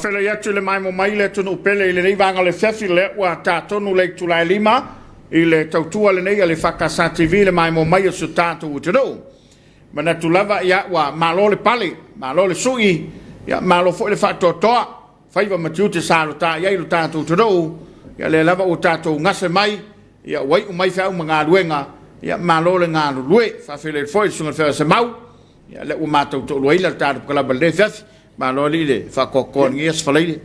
Faafeiloai atu i le maemo mai le atunuu pele i lenei vaega o le afiafi lea ua ta tonu le itula e 5 i le tautua lenei a le EFKS TV i le maemo mai o si o tatou atunuu. Manatu lava ia ua malo le pale, malo le sui, ia malo foi le faatoatoa, faiva ma tiute sa lo ta i ai lo tatou atunuu, ia lea lava ua tatou gase mai, ia ua iu mai feau ma galuega, ia malo le galulue. Faafeiloai foi i le Susuga i le Feagaiga Semau, ia lea ua matou toaluaina le tatou polokalame i lenei afiafi. Malo alii le faatoatoa i lenei aso Faraile.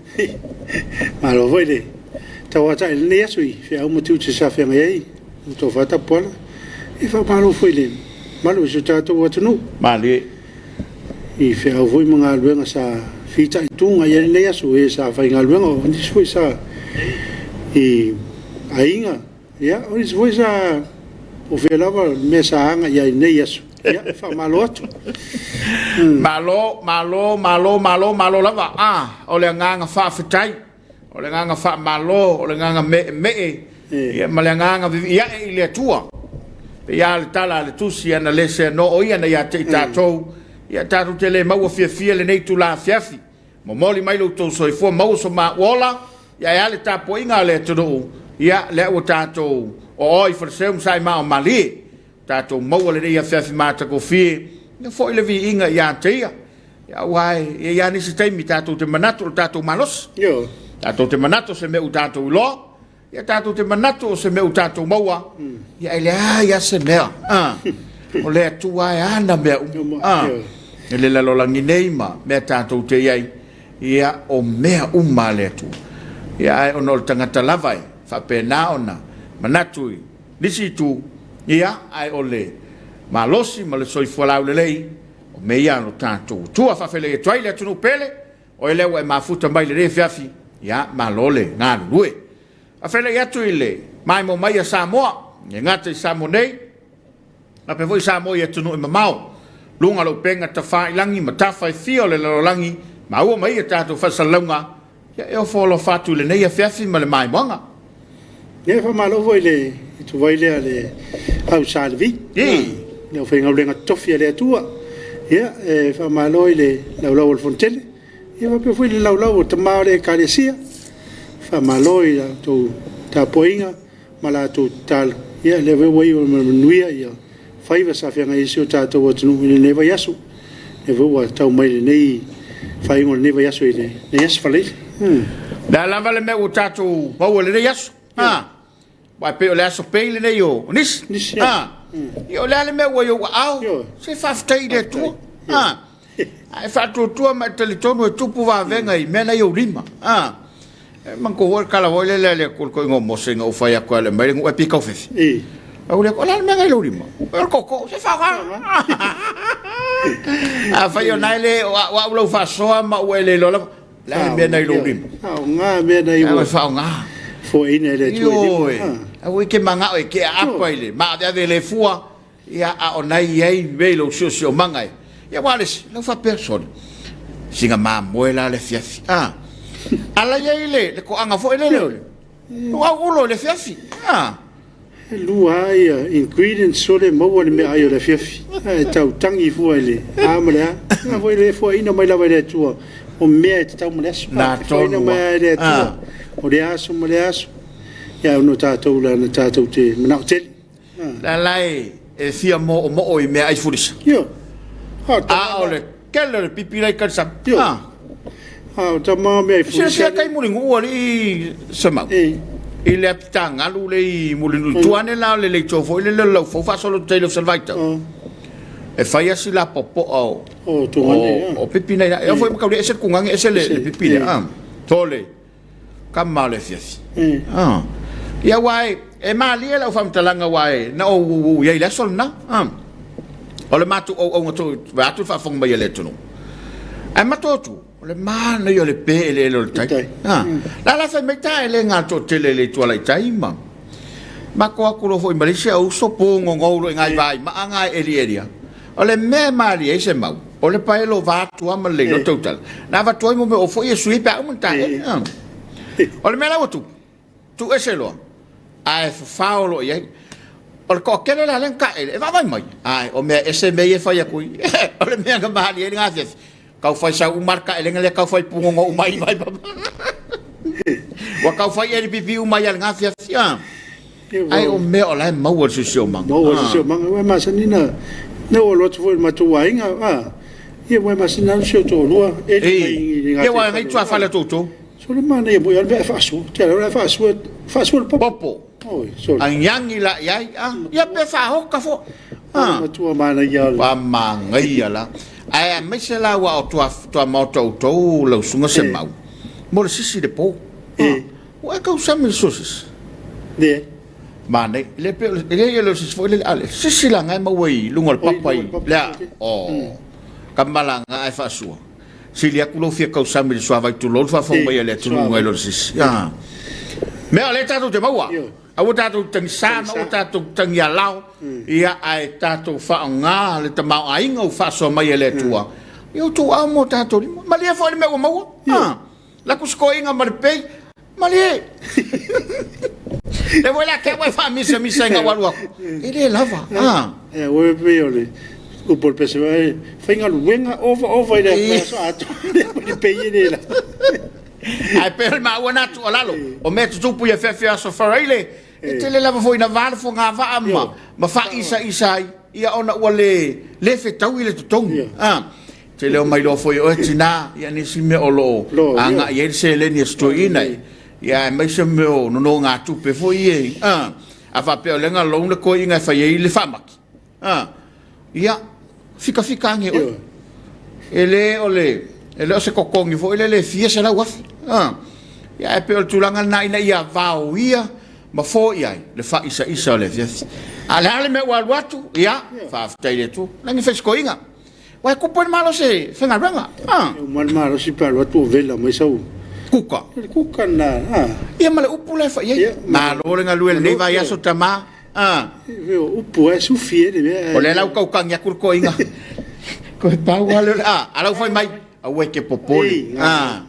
Malo foi le tauatai i lenei aso i feau ma tiute sa feagai ai lau tofa Tapuala. E faamalo foi i le mamalu o si o tatou atunuu. Malie. I feau foi ma galuega sa fitaituga i ai lenei aso, e sa faigaluega, o nisi foi sa i aiga. Ia, o nisi foi sa o fea lava le mea sa aga i ai i lenei aso. Ia, faamalo atu. Malo, malo, malo, malo, malo lava. Ah, o le agaga faafetai, o le agaga faamalo, o le agaga meemee, ia, ma le agaga vivii ae i le Atua. E pei lava le tala a le Tusi, ana le seanoa o ia na ia te i tatou, ia tatou te le maua fiafia lenei itula afiafi. Momoli mai lo outou soifua, maua so maua ola, ia ae a le tapuaiga a le atunuu, ia lea ua tatou oo i Faleseu ma Saima o Malie, tatou maua lenei afiafi matagofie, ia foi le viiga ia te ia. Ia aua e i ai lava nisi taimi tatou te manatu o le tatou malosi. Tatou te manatu o se mea ua tatou iloa, Ia tatou te manatu o se mea ua tatou maua, ia e leai lava se mea. O le Atua e ana mea uma. I le lalolagi nei ma mea tatou te i ai, ia o mea uma a le Atua. Ia ae ona o le tagata lava e faapena ona manatu i nisi itu, ia ae o le malosi ma le soifua laulelei, o mea ia a lo tatou Atua. Faafeiloai atu ai le atunuu pele, Oe lea ua e mafuta mai i lenei afiafi, ia, malo le galulue. Faafeiloai atu i le maimoa mai a Samoa, e le gata i Samoa nei, faapea foi Samoa i atunuu e mamao, luga o le upega tafailagi ma tafa e fia o le lalolagi, maua mai a tatou faasalalauga, ia e ofo alofa atu i lenei afiafi ma le maimoaga. Ia, faamalo foi i le ituvai lea a le au Sa Levi, le aufaigaluega totofi a le Atua. Ia, e faamalo i le laulau o le Fonotele, ia faapea foi le laulau o tama o le Ekalesia. Faamalo i la outou tapuaiga ma la outou tatalo. Ia, lea foi ua iu ma le manuia faiva sa feagai ai si o tatou atunuu i lenei vaiaso. Lea foi ua tau mai lenei faaiuga o lenei vaiaso i lenei aso Faraile. O le a lava le mea ua tatou maua i lenei aso? Ha? Aua e pei o le aso pei lenei o nisi. Nisi, Ha? Ia o le a le mea ua i ou aao? Se faafetai i le Atua. Ha? A e faatuatua ma e talitonu e tupu vavega i mea na i ou lima. Ha? E manatua foi le tala foi lele a le Atua i le toeaina o Mose ina ua fai atu e ale mai le nuu ae pita o fefe. O le a le mea na i lou lima? O le tootoo, se faaaoga. Afai o na e le, o au lau faasoa ma ua e le iloa lava, le a le mea na i lou lima? Faaaoga mea na i ua faaaoga. Foaiina e le Atua i lima. Aua e te manao e te aapa i le maaveave le fua, Ia, a o na i ai mea i lou siosiomaga e. Ia, aua o le isi, lau faapea, sole, sina mamoe la le afiafi. A, a la i ai le, le toaga foi lele o le luau ulo i le afiafi. A. E lua lava ia ingredients sole e maua i le meaai o le afiafi. Ae tau tagi fua i le a ma le a. A foi le foaiina mai lava e le Atua o mea e tatau ma le aso. Na E foaiina tonu mai lava e le Atua o le aso ma le aso. Ia ona o tatou leaga tatou te manao tele. La la e fia moomoo i meaai fulisa. Io. A o le tele o le pipi la i talisami. Io. A o tama meaai fulisa. Silafia tai Mulinuu alii Semau. I le apitagalu le i Mulinuu. Tua ane la o le leitio foi lele o le laufou faasolo atu ai i le Ofisa o le Vaitau. E fai lava si lapopoa o o pipi nei. E oo foi ma taulia ese le kugage ese le pipi lea. Tole. Kama o le afiafi. Ah. Ia aua e, e malie lau faamatalaga aua e na ou ou i ai i le aso lena. Ah. O le matou auauga to vae atu le faafofoga mai a le atunuu. Ae matou atu, o le manaia o le pe eleele o le tai. Ah. La la fai mai ta e le ngā toatele le ituala i tai ma matou atu loa foi ma le isi au uso pogogou loa i ngai vai maa ngai eli elia. O le mea e malie ai se mau, o le pae lova atu lava ma le iloa tautala. Na avatu ai mo mea o foi e sui pe a uma ona taele. O le mea la ua tupu, tuu ese loa, ae fafao loa i ai. O le toatele la lea na taele, e vaavaai mai, ae o mea ese mea ia e fai atu i. O le mea na malie ai lena afiafi. Kau fai sau uma le taelega lea kau fai pugogo uma i vai papa. Ua kau fai LPP uma ia lena afiafi. Ah. Ai o mea o la e maua le siosiomaga. Maua le siosiomaga. Ua masani na na ua alu atu foi i le matou aiga. Ah. Ia ua masani na alu si ou toalua. E Ia ua ngai tuafale a toutou. Sole manaia moi le mea e faasua. Te ala e faasua, faasua le popo. Popo. Agiagi la i ai, a, ia pe faaoka foi. A. Matua manaia le. Ua manaia la. Ae aemaise la ua o tua, tua maota outou lau susuga Semau, mo le sisi i le po. A, ua e tausami i le sua sisi. Leai. Manaia. E le pei o le, e leai e le o le sisi foi lele, a o le sisi la na e maua i luga o le papa i, le a, o, kama la na ae faasua. Sili atu lou fia tausami i le suavai tulou le faafofoga mai a le atunuu nai lo le sisi. Ah. Mea o lea tatou te maua. Aua tatou tagisa ma aua tatou tagialao. Ia ae tatou faaaoga le tamaoaiga ua faasoa mai e le Atua. Ia outou ao mo tatou lima. Malie foi le mea ua maua. Ah. Laku sikoiga ma le pei. Malie. Le foi la ke ua faamisamisa ina ua alu atu. E le lava. Ah. E ua pei o le upu o le pese, faigaluega ova ova i le aso atoa, le pei e le lava. Ae pei o le maua na tuualalo, o mea tutupu i afeafe o Aso Faraile, e tele lava foi ina va le fogavaa ma, ma faaisaisa ai, ia ona ua le, le fetaui le totogi. Ah. Te leo mai loa foi e oe tinā, ia nisi mea o lo o agai ai le seleni a si toeaina, ia aemaise mea o nonogatupe foi ia, a, a faapea o lea na loan le toeaina e fai ai le faamati, a, ia, fikafika ane oe. E le o le, e le o se totogi foi lele e fia $100,000, a, ia ae pei o le tulaga lena ina ia vaoia ma foia ai le faaisaisa o le afiafi. A o le a le mea ua alu atu, ia, faafetai i le Atua, lagi fai si toeaina. Ua e kupu ai le malosi e faigaluega. Ah. E uma le malosi pe alu atu o vela mai sau. Kuka. Le kuka na. Ah. Ia ma le upu la e fai ai. Malo le galue lenei vaiaso tama. Ah. E o upu e sufi e le mea. O lea la ua tautangi atu le toeaina. Koe pau lava lea o le ah, a la ua fai mai, aua e te popole. Ah.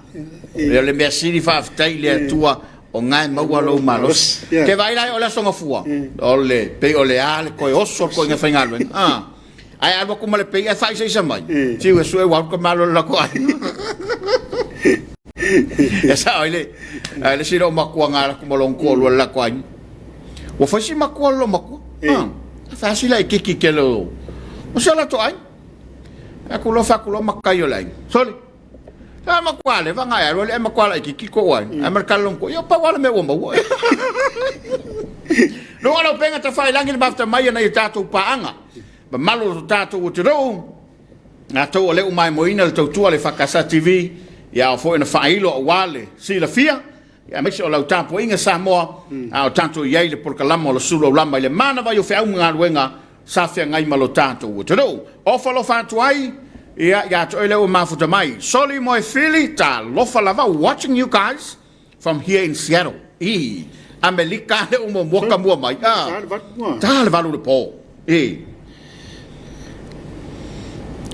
O le mea sili faafetai i le Atua o na e maua lou malosi. Te vaai la o le aso Gafua, o le pei o le a le toe oso o le toeaina faigaluega. Ah. Ae alu atu ma le pei ae faaisaisa mai. Tiu e sue ua alu ka malo le lako ai. E sao ai le, ai le sila o matua ngā laku ma long toalua le lako ai. Ua fai si matua le lo matua. Ha. Fa sila e kiki ke lo. O se lato ai. Aku lo fa ku lo makai o le ai. Soli. Sa matua le vanga e alu le matua la e kiki ko ai. Ai ma ka long ko. Yo pa wala me ua maua. Luga lau penga ta whai langi le mafta mai ana i tātou paanga. Mamalu o to tātou o te rou, ngā tau o le umaimoina le tautua le Whakasa TV, ia o foi na whaailo a wā le silafia, ia aemaise o lau tapuaiga Samoa, a o tātou i ai le polokalama o le Sulu Aulama i le manava i o feauga galuega sa feagai ma lo tātou o te rou. Ofa alofa atu ai, ia, ia te oe lea ua mafuta mai. Soli Moefili, talofa lava, watching you guys. From here in Seattle i Amelika le uma mua ka mua mai. Ah. Ta le valu le po. E.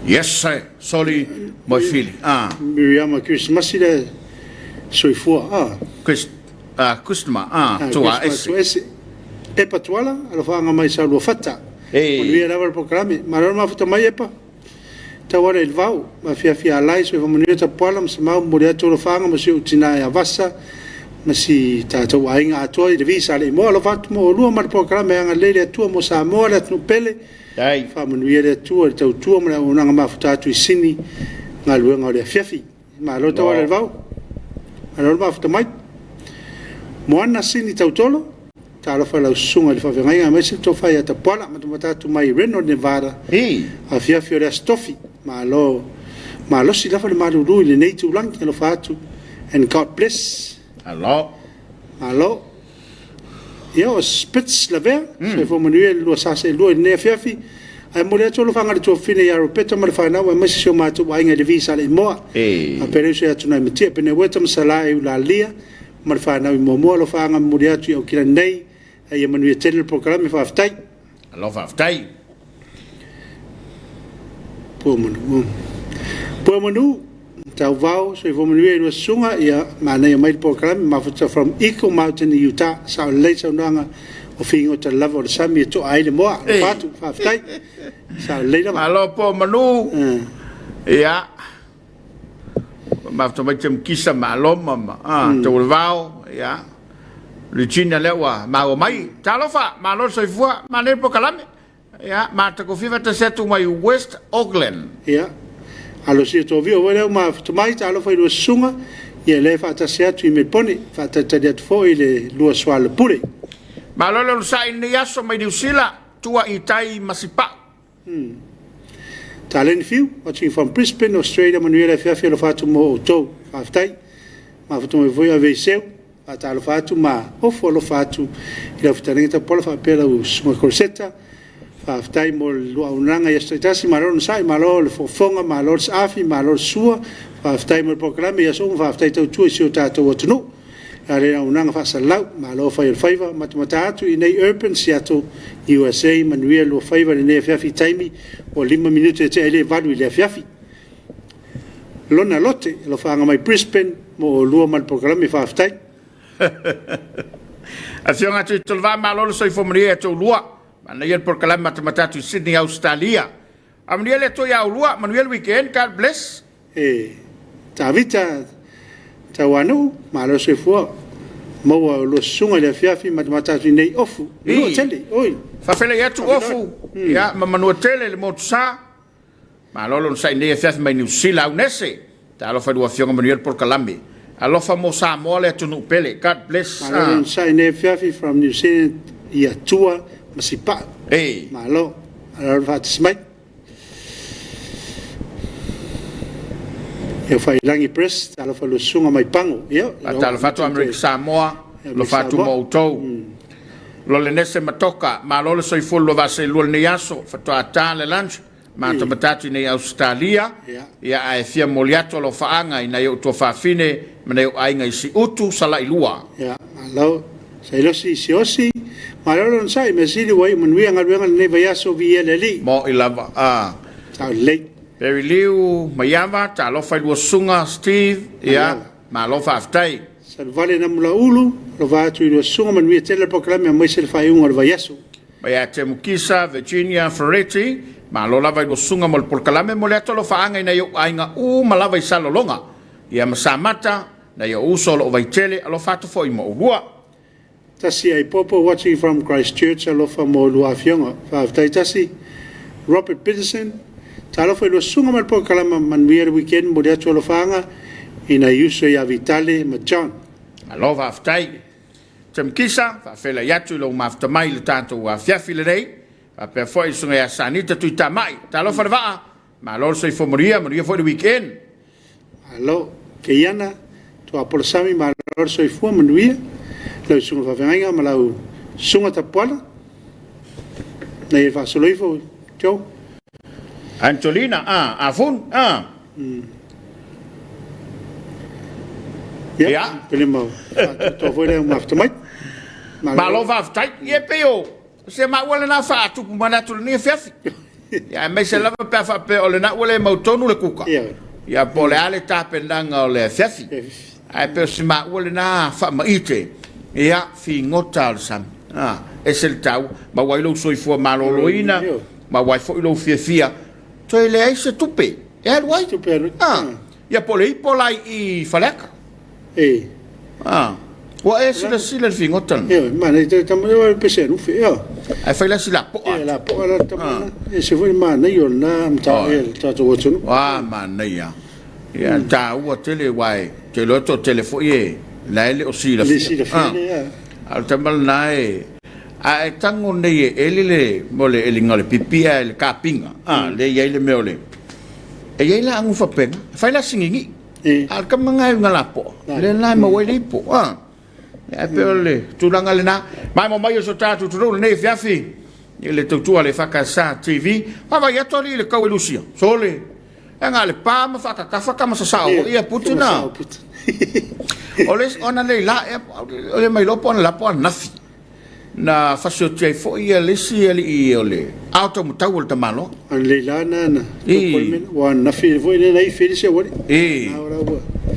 Yes sir. Sorry my fili. Ah. Miriama Christmas le soifua. Ah. Chris ah Christmas ah tua ese. Epa tuala alofaga mai sa lua fata. E. Manuia lava le polokalame. Malo le mafuta mai Epa. Tauala i le vao, ma afiafi alai, soifua manuia Tapuala ma Samau, momoli atu alofaga ma si ou tina ia Vasa ma si tatou aiga atoa i le visa a le Imoa. Alofa atu mo oulua ma le polokalame agalelei le Atua mo Samoa le atunuu pele. Faamanuia le Atua i le tautua ma le auaunaga mafuta atu i Sini galuega o le afiafi. Malo Tauala i le vao. Malo le mafuta mai. Moana Sini Tautolo. Talofa i lau susuga i le faafeagaiga aemaise le tofa ia Tapuala matamata atu mai Reno Nevada. Afiafi o le Aso Tofi. Malo malosi lava le malulu i lenei itulagi. Alofa atu and God bless. Malo. Malo. Ia o Spitz Lavea, soifua manuia i le lua sa seelua i lenei afiafi. Ae momoli atu alofaga i le tuafafine ia Roberta ma le fanau aemaise si o matou aiga i le Visa a le Imoa. Faapea le uso ia Tunaimatia, Peneueta ma Sala Eulalia ma le fanau i Moamoa. Alofaga momoli atu i Aukilani nei. Ae ia manuia tele le polokalame. Faafetai. Alofa, faafetai. Pua manu. Pua manu. Tauvao, soifua manuia i lua susuga, ia manaia mai le polokalame, mafuta from Eagle Mountain i Utah. Sao lelei saunoaga o figota lava o le sami e toa ai le moa. Alofa atu, faafetai. Sao lelei lava. Malo pua manu. Ia. Mafuta mai Temukisa ma Aloma ma Taualevao, ia. Regina lea ua maua mai. Talofa, malo le soifua, manaia le polokalame. Ia, matagofie faatasi atu mai West Auckland. Ia, alosia tovio foi lea ua mafuta mai, talofa i lua susuga, ia lea e faatasi atu i Melpone, faatalitali atu foi i le lua soalepule. Malo le onosai i lenei aso mai Niu Sila, tua i tai ma Sipa'u. Taleni Fiu, watching from Brisbane, Australia, manuia le afiafi alofa atu mo outou. Faafetai. Mafuta mai foi Aveiseu, faatalofa atu ma ofo alofa atu i lau fetalaiga Tapuala faapea lau susuga Koliseta. Faafetai mo le lua auaunaga i aso taitasi, malo le onosai, malo le fofoga, malo le saafi, malo le sua. Faafetai mo le polokalame i aso uma, faafetai tautua i si o tatou atunuu. A le auaunaga faasalalau, malo fai o le faiva, matamata atu i nei Urban, Seattle, USA, manuia lua faiva i lenei afiafi taimi ua 5 minute e tea ai le 8 i le afiafi. Lona Lote, alofaaga mai Brisbane, mo oulua ma le polokalame, faafetai. Afioga a Tuitoleva, malo le soifua manuia ia te oulua. Manaia le polokalame matamata atu i Sydney, Ausetalia. Amulia le Atua ia oulua, manuia le weekend, God bless. E Tavita Tauanuu, malo soifua. Maua o lua susuga i le afiafi matamata atu i nei Ofu. Manua tele, oi. Faafeiloai atu Ofu, ia ma manua tele le motusa. Malo le onosai nei afiafi mai Niu Sila, Aunese. Talofa i lua afioga manuia le polokalame. Alofa mo Samoa le atunuu pele. God bless. Malo le onosai nei afiafi from New Zealand i Atua ma Sipa'u. Ei. Malo. Malo le faatasi mai. Ia Failangi Press, talofa lua susuga mai Pago. Ia, Talofa atu Amerika Samoa, alofa atu mo outou. Lolenese Matoka, malo le soifua lua vaaseilua lenei aso, faatoa ta le lunch, matamata atu i nei Ausetalia, ia ae fia momoli atu alofaaga i nai ou tuafafine ma nai ou aiga i Siutu, Salailua. Ia, malo. Sailosi Siosi, malo le onosai, mea sili ua iu manuia galuega lenei vaiaso, viia le Alii. Mo'i lava, a. Sao lelei. Perry Liu, Maiava, talofa i lua susuga, Steve, ia, malo faafetai. Saluvale Namulaulu, alofa atu i lua susuga, manuia tele le polokalame aemaise le faaiuga o le vaiaso. Mai ia Temukisa, Virginia, Ferretti, malo lava i lua susuga mo le polokalame, momoli atu alofaaga i nai ou aiga uma lava i Salelologa, ia ma Samata, nai ou uso o lo o Vaitele, alofa atu foi mo oulua. Tasi Aipopo watching from Christchurch alofa mo lua afioga. Faafetai Tasi. Robert Peterson, talofa i lua susuga ma le polokalama manuia le weekend momoli atu alofaaga i nai uso ia Vitale ma John. Malo faafetai. Temukisa, faafeiloai atu i lou mafuta mai i le tatou afiafi lenei, faapea foi le susuga ia Sanita Tuitamai. Talofa le vaa, malo le soifua manuia, manuia foi le weekend. Malo. Keiana, Tuapolasami, malo le soifua manuia, lau susuga faafeagaiga ma lau susuga Tapuala, na ia faasolo ifo, Joe. Angelina, a, Afun, a. Ia, Ia. pele mau. Faatoatoa foi lea mafuta mai. Malo faafetai. Ia pei o se maua lena faatupu manatu i lenei afiafi. Ia aemaise lava pe a faapea o lena ua le mautonu le kuka. Ia. Ia po o le a le tapenaga o le afiafi. Ae pei o si maua lena faamaite. Ia, figota o le sami. A, ese le taua. Maua ai lou soifua maloloina, maua ai foi lou fiafia. Toe leai se tupe e alu ai. Tupe alu. A, ia po o le ipo la i Faleata. E. A, ua e silasila i le figota lena. Ioe, manaia te tama e pese anufe, ioe. Ae fai la si lapoa atu. Ia, lapoa la tama lena. E ese foi le manaia o lena mataupu i le tatou atunuu. A, manaia. Ia, taua tele, aua e te iloa e toatele foi e la e le o silafia. Le silafia le, ia. A o le tama lena e, a e tago nei e eli le, mo le eliga o le pipi ae le kapiga, a, lea e i ai le mea o le, e i ai la agu faapena, e fai la si gigii. A o le tama lena e uiga lapoa, lea la e maua ai le ipo, a. Ae pei o le tulaga lena. Maimoa mai o so tatou atunuu lenei afiafi i le tautua a le EFKS TV. Vaavaai atu alii i le tau e Lusia. Sole, e na o le pa ma faatatafa tama sasao ia Putin a. O le ona nei la ea, o le mai loa po o analapo po o ananafi. Na fasioti ai foi ia le isi alii o le ao taumatau o le tamaloa. A le la na na ua ananafi foi le lai Felisi auali.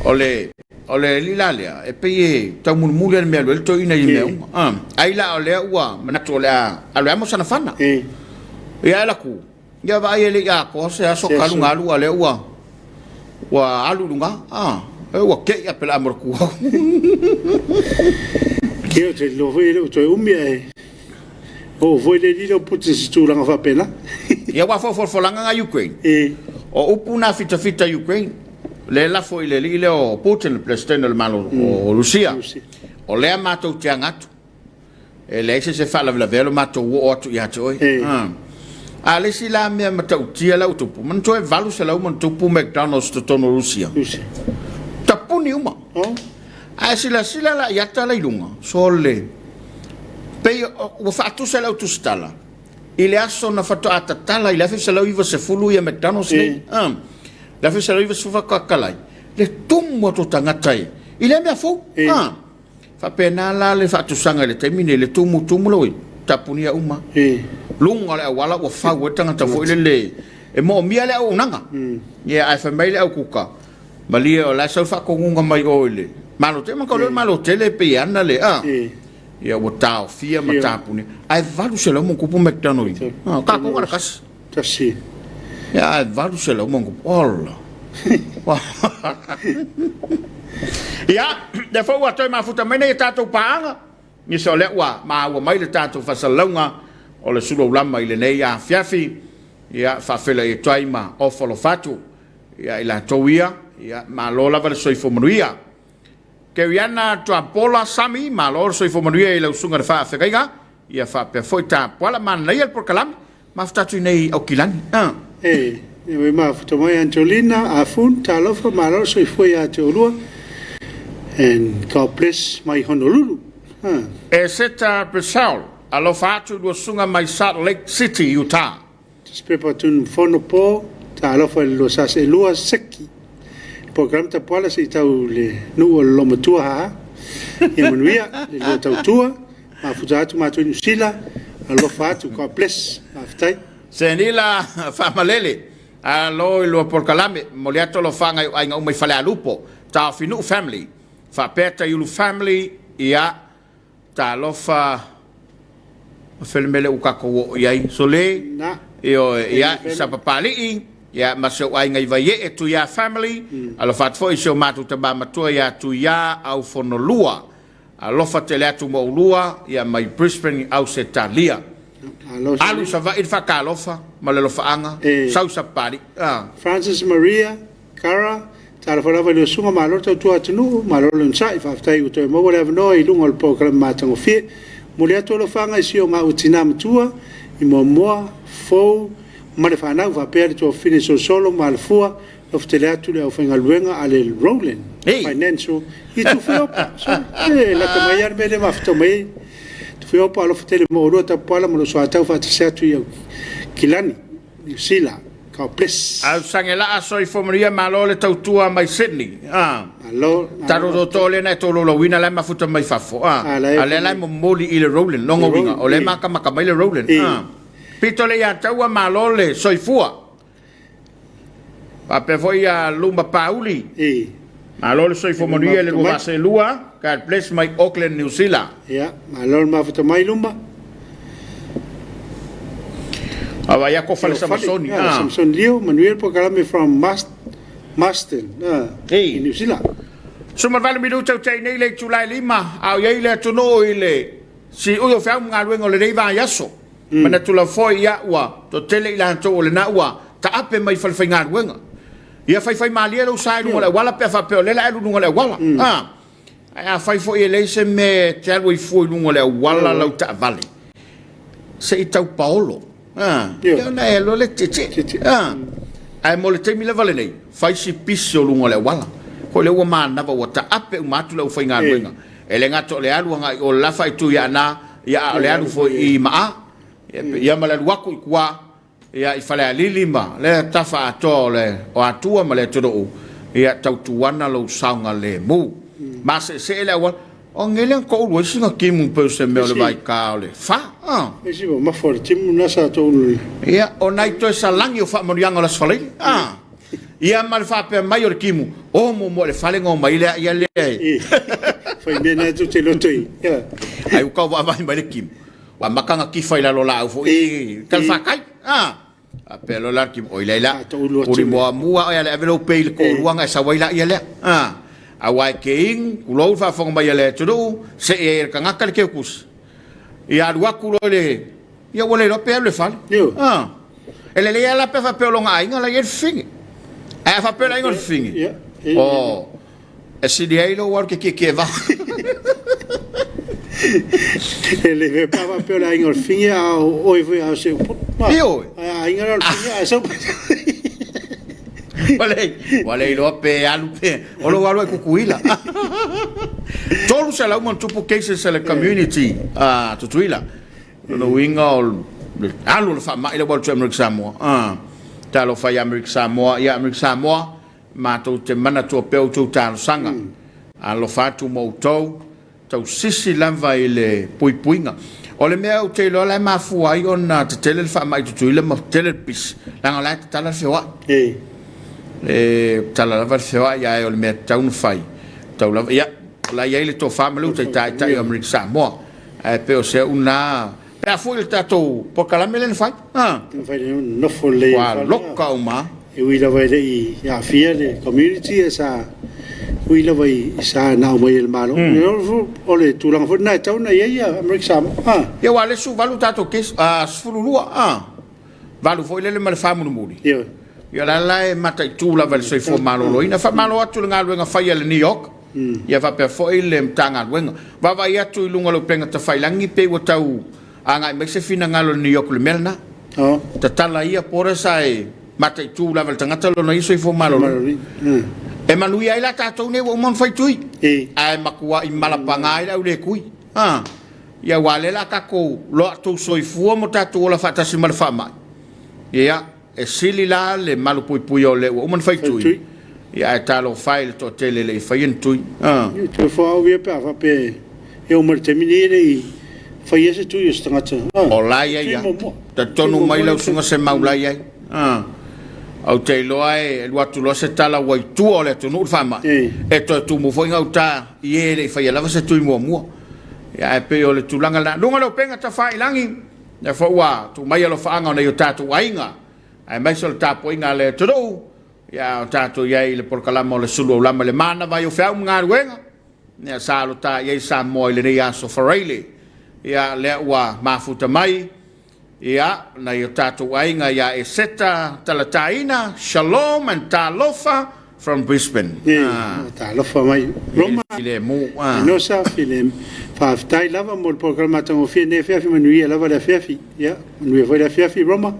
O le o le alii la lea e pei e taumulimuli le mea alu ai le toeaina i mea uma. Ai la o lea ua manatu o le a alu e amo sana fana. Ia e laku. Ia vaai e le i atoa se aso talu na alu a lea ua. Ua alu i luga, a, ua te'i a pela mo le tu au. Ia, ou te iloa foi e le o toe umi ae oo foi le lilo puti i se tulaga faapena. Ia, aua foi o folafolaga na Ukraine, o upu na fitafita Ukraine, lea e lafo i le alii lea o Putin, le Peresetene o le Malo o Rusia, o lea matou te aga atu. E leai se isi e faalavelavea lo matou oo atu ia te oe. A le isi la mea matautia la ua tupu, manatua e 800 ma ona tupu McDonald's totonu o Rusia. Tapuni uma. Ae silasila la i ata la i luga, sole, pei ua faatusa e lau tusitala i le aso na faatoa tatala i le 1990 ia McDonald's nei. Le 1990 faatoa tatala ai, le tumu atu o tagata i lea mea fou. Faapena la le faatusaga i le taimi nei, le tumu tumu le tapunia uma. Luga o le auala ua fau ai le tagata foi lele e moomia le auaunaga. Ia ae fai mai le au kuka, malie o la e sau le faatonuga mai o i le Malo tele, ma le Malo tele pei e ana le a. Ia ua taofia ma tapunia. Ae 800 ma tupu McDonald. Ah, tatou na le tasi. Tasi. Ia ae 800 ma tupu. Ola. Ia, lea foi ua toe mafuta mai nei a tatou paaga. Nisi o lea ua maua mai le tatou faasalalauga o le suluaulama i lenei afiafi. Ia, faafeiloai atu ai ma ofo alofa atu ia i latou ia. Ia, malo lava le soifua manuia. Keriana Tuapola Sami, malo le soifua manuia i lau susuga i le faafeagaiga. Ia faapea foi Tapuala, manaia le polokalame. Mafuta atu i nei Aukilani. E, e mafuta mai Angelina, Afun, talofa, malo le soifua ia te oulua. And God bless mai Honolulu. Eseta Brisel, alofa atu i lua susuga mai Salt Lake City, Utah. Pepa Tunu Fono Po, talofa i le lua sase lua seki. Program Tapuala se i tau le nuu o le Lomatua ha. Ia manuia le lua tautua. Mafuta atu matou i Niu Sila. Alofa atu, God bless. Faafetai. Senila Faamalele, alo i lua polokalame, momoli atu alofaga i ou aiga uma i Falealupo, Taofinuu Family, faapea Taiulu Family, ia, talofa, o fea le mea lea ua tatou oo i ai, Sole, Na. ioe, ia, i Sapapalii, ia, ma si ou aiga i Vaiee, Tuia Family, alofa atu foi i si o matou tama matua ia Tuia Aufonolua, Alofa tele atu mo oulua, ia mai Brisbane i Ausetalia. Alu i Savaii le faatalofa ma le alofaaga, sau i Sapapalii. Francis Maria Cara, talofa lava i le usuga, malo le tautua atunuu, malo le onosai, faafetai ua toe maua le avanoa i luga o le polokalame matagofie. Momoli atu alofaga i si o maua tina matua i Moamoa, Fou ma le fanau, faapea le tuafafine Solosolo ma Alafua. Alofa tele atu le aufaigaluega a le Rowland Financial i Tufuiopa. E lata mai lava le mea lea e mafuta mai ai. Tufuiopa, alofa tele mo oulua Tapuala ma lou soatau faatasi atu i Aukilani, Niu Sila. God bless. Ausagelaa soifua manuia malo le tautua mai Sydney. Malo. Talo toto lea na e tolaulauina la e mafuta mai fafo. A lea la e momoli i le Rowland. Longa uiga o lea e makamaka mai le Rowland. Pito le ia taua malo le soifua. Faapea foi ia Luma Pauli. Malo le soifua manuia i le lua vaaselua. God bless mai Auckland, New Zealand. Ia, malo le mafuta mai Luma. Vaai atu o Fale Samasoni. Samasoni Lio, manuia le polokalame from Marston, i New Zealand. 18 minuta ua tea nei le itula e 5, a o i ai le atunuu i le siui o feau ma galuega o lenei vaiaso. Manatu lava foi ia ua toatele i latou o lena ua taape mai i falefaigaluega. Ia faifai malie lou sa i luga o le auala pe a faapea o lea o le a e alu i luga o le auala. Ae afai foi e leai se mea e te alu ai fua i luga o le auala lau taavale, se i tau paolo. Ia ona e alu loa lea tietie. Ae mo le taimi lava lenei, fai si pisi o luga o le auala. Foi lea ua manava ua taape uma atu le aufaigaluega. E le gata o le alu agai i o le la faaitu i Aana, ia a o le alu foi i Maa, ia ma le alu atu i tua ia i Falealili ma lea tafa atoa o le o Atua ma le atunuu, ia tautuana lou saogalemu. Maseesee le auala. O nei lea na toulu ai sina timu pei o se mea o le vaita o le fa. Isi ua mafa o le timu lena sa toulu. Ia, o nai toe salani o faamanuiaga o le Aso Faraile. Ia ma le faapea mai o le timu, o muamua i le fale ona omai lea ia lea e. Fai mea na tou te loto i. Ai ua tau vaavaai mai le timu, ua amata ona tifa i lalo o laau foi i talafatai. Faapea loa la le tino, oi lai la, Sa toulu atu uli le- muamua oe a le ave lou pe i le toalua ona e sau ai laia lea. A, aua e te inu, tulou le faafofoga mai a le atunuu, see ai e le tagata le teutusi. Ia alu atu loa i le, ia ua le iloa pe alu i le fale. Ioe. A, e lelei lava la pe a faapea o lona aiga la e i ai le fafine. Ae a faapea o le aiga o le fafine, Ia, e- o, E sili ai lou alu ke tietie vao. E le fe pa faapea o le aiga o le fafine a o oe foi a o se upu. Ioe. Ae a aiga la o le fafine ae sau. Ua le, ua le iloa pe alu pe, o lou alu ai Tutuila. 300 ma ona tupu cases a le community a Tutuila. Lona uiga o le alu o le faamai lea ua alu atu i Amerika Samoa. Talofa ia Amerika Samoa, ia Amerika Samoa, Matou te manatua pea outou talosaga. Alofa atu mo outou, tausisi lava i le puipuiga. O le mea ou te iloa la e mafua ai ona tetele le faamai Tutuila ma tetele le pisi, leaga o la e tatala le feoai. E tatala lava le feoai, ae o le mea tatau ona fai, tatau lava, ia, o la e i ai le tofa ma le uta i taitai o Amerika Samoa. Ae pei o se au lena, pe a foi le tatou polokalame lea na fai. Fai le nofo lelei Ua loka uma. E ui lava e le i aafia le community e sa ui lava i sa na aumai e le Malo. O le tulaga foi lena e tatau ona i ai Amerika Samoa. Ia aua o lea e 18 tatou case, 12 a. 8 foi lele ma le 4 mulimuli. Ioe. Ia o la la e mataitu lava e le Soifua Maloloina. Faamalo atu i le galuega fai a le NEOC, ia faapea foi le Matagaluega. Vaavaai atu i luga o le upega tafailagi pei ua tau agai mai se finagalo o le NEOC i le mea lena. Tatala ia borders ae mataitu lava e le tagata lona ia soifua maloloina. E manuia ai la tatou nei ua uma ona fai tui, ae matuai malapaga ai le au le tui. Ia aua o lea o le a tatou loa tou soifua ma tatou ola faatasi ma le faamai. Ia, e sili la le malupuipuia o le ua uma ona fai tui, ia ae talofa e i le toatele e le i faia ni tui. Ia, toe foau ia pe a faapea e oo mai i le taimi nei e le i faia se tui o se tagata. O la e i ai lava. Talitonu mai lau susuga Semau la e i ai. Ou te iloa e alu atu loa se tala ua i tua o le atunuu le faamai, e toe tumu foi gauta i e e le i faia lava se tui muamua. Ia ae pei o le tulaga lena. Luga o le upega tafailagi, lea foi ua tuu mai alofaaga o nai o tatou aiga, aemaise o le tapuaiga a le atunuu, ia o tatou i ai i le polokalama o le Sulu Aulama i le manava ai o feau ma galuega, ia sa alota i ai Samoa i lenei aso Faraile. Ia lea ua mafuta mai Ia, nai o tatou aiga ia Eseta Talataina, Shalom and Talofa from Brisbane. Ah, talofa mai. Roma. Filemu. Ah. Enosa, filemu. Faafetai lava mo le polokalame matagofie nei afiafi, manuia lava le afiafi. Ia, manuia foi le afiafi, Roma.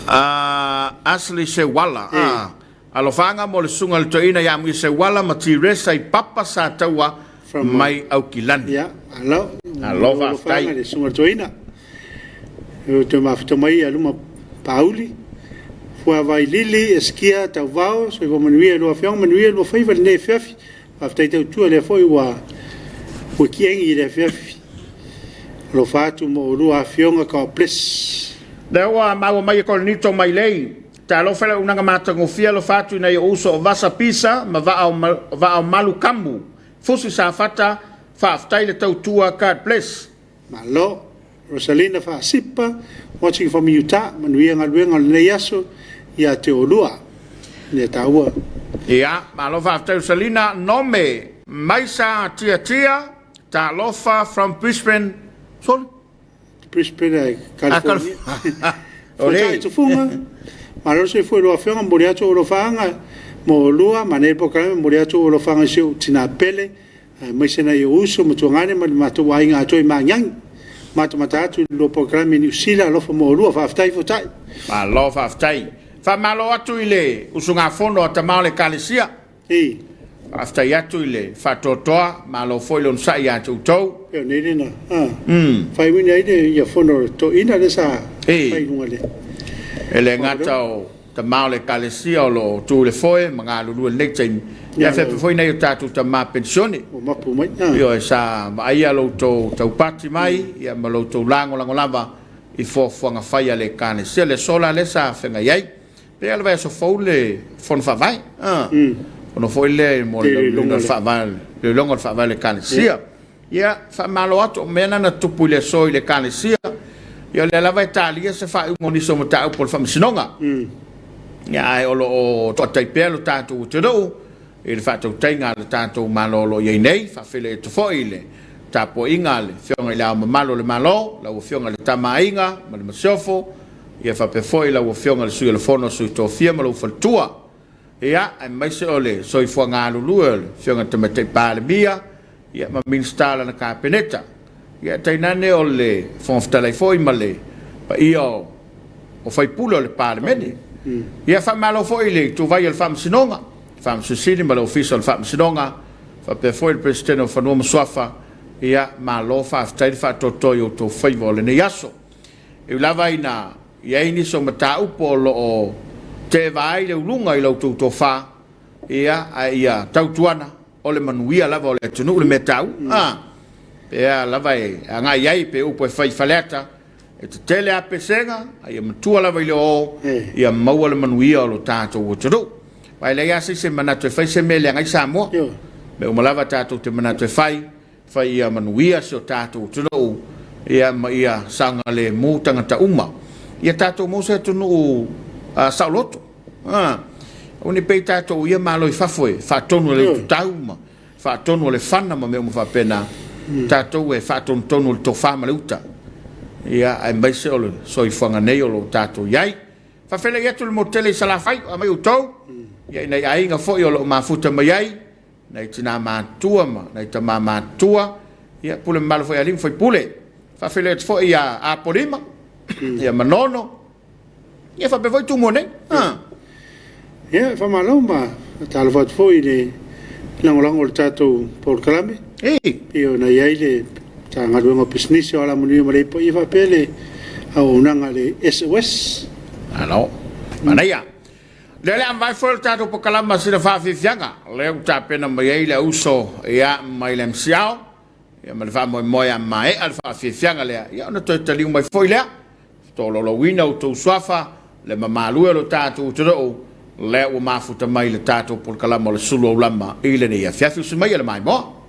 Ah, Ashley Sewala. Ah. Alofaga mo le susuga i le toeaina ia Amuia Seuala ma Tiresa i Papa Sataua mai Aukilani. Ia, malo. Malo faafetai. Alofaga le susuga i le toeaina. E toe mafuta mai ia luma Pauli. Fuavai Lili, Eskia, Tauvao, Soifua Manuia i lua afioga, manuia i lua faiva i lenei afiafi. Faafetai tautua lea foi ua ua kiengi i le afiafi. Alofa atu mo olua afioga, God bless. Lea ua maua mai e Korinito Mailei Talofa i le auaunaga matagofie alofa atu i nai ou uso o Vasa Pisa ma Vaaomalu Kamu, Fusi Safata, faafetai le tautua God bless. Malo. Rosalina Faasipa, watching from Utah, manuia galuega o lenei aso ia te oulua. Mea taua. Ia, malo faafetai Rosalina. Nome, Maisa Tiatia, talofa from Brisbane, sole. Brisbane ae California. Fotai tufuga, malo le soifua i lua afioga, momoli atu ou alofaaga mo oulua, manaia le polokalame, momoli atu ou alofaaga i si ou tina pele, aemaise nai ou uso ma tuagane ma le matou aiga atoa i Magiagi. Matamata atu i le lua polokalame i Niu Sila, alofa mo oulua, faafetai Fotai. Malo faafetai. Faamalo atu i le usugafono a tama o le Ekalesia. Ii. Faafetai atu i le faatoatoa, malo foi le onosai ia te outou. Pei o nei lena faaiuina ai le ia fono toeaina lea sa fai i luga le. E le gata o tama o le Ekalesia o lo o tu i le foe ma galulue i lenei taimi, ia faapea foi nai o tatou tama penisione. Ua mapu mai. Ioe, sa vaaia lo outou taupati mai ia ma lo outou lagolago lava i fuafuaga fai a le Ekalesia. Le aso la lea sa feagai ai. Pei lava o le vaiaso fou le Fono Faavae. Fono foi lea mo le iloiloga o le Faavae, iloiloga o le Faavae o le Ekalesia. Ia, faamalo atu, o mea na na tupu i le aso i le Ekalesia. Ia o lea lava e talia se faaiuga o nisi o mataupu o le Faamasinoga. Ia ae o lo o toatai pea lo tatou atunuu i le faatautaiga a le tatou Malo o lo o i ai nei. Faafeiloai atu foi i le tapuaiga a le Afioga i Le Ao Mamalu o le Malo, lau Afioga i le Tama a Aiga ma le Masiofo, ia faapea foi lau Afioga i le Sui o le Fono a Sui Tofia ma lou faletua. Ia, aemaise o le soifua galulue o le Afioga i le Tamaitai Palemia, ia ma Minisita o lana Kapeneta. Ia tainane o le Fofoga Fetalai foi ma le paia o faipule o le Palemene. Ia faamalo foi i le ituvai o le Faamasinoga, Faamasino Sili ma le Ofisa o le Faamasinoga, faapea foi le Peresetene o Fanua ma Suafa, ia malo faafetai le faatoatoa i outou faiva o lenei aso. E ui lava ina i ai nisi o mataupu o lo o teeva ai le uluga i la outou tofa, ia, ae ia tautuana, o le manuia lava o le atunuu le mea taua. A, pe a lava e agai ai, pe upu e fai i Faleata, e tetele a pesega, a ia matua lava i le oo, ia maua le manuia o lo tatou atunuu. Aua e leai lava se isi e manatu e fai se mea e leaga ai Samoa. Mea uma lava tatou te manatu e fai, fai ia manuia si o tatou atunuu, ia ma ia saogalemu tagata uma. Ia tatou maua se atunuu saoloto. Aua ne i pei tatou ia malo i fafo e faatonu e le ututau ma faatonu e le fana ma mea uma faapena. Tatou e faatonutonu e le tofa ma le uta. Ia, aemaise o le soifuaga nei o lo o tatou i ai. Faafeiloai atu le motu tele i Salafai, o aumai outou, ia i nai aiga foi o lo o mafuta mai ai, nai tina matutua ma nai tama matutua, ia pule mamalu foi a alii ma faipule. Faafeiloai atu foi ia Apolima, ia Manono, ia faapea foi Tumua nei. Ah. Ia, faamalo ma faatalofa atu foi i le lagolago o le tatou polokalame. Ei. Pei ona i ai le Matagaluega o Pisinisi o Alamanuia ma Leipa, ia faapea le auaunaga a le SOS. Malo. Manaia. Lea o le a mavae foi le tatou polokalame sina faafiafiaga. Lea ua tapena mai ai le auso ia mai le MCL ia ma le faamoemoe a maea le faafiafiaga lea ia ona toe taliu mai foi lea. Tolaulauina outou suafa le mamalu e o lo tatou atunuu lea ua mafuta mai le tatou polokalama o le sulu aulama i lenei afiafi. Usi maia le maimoa.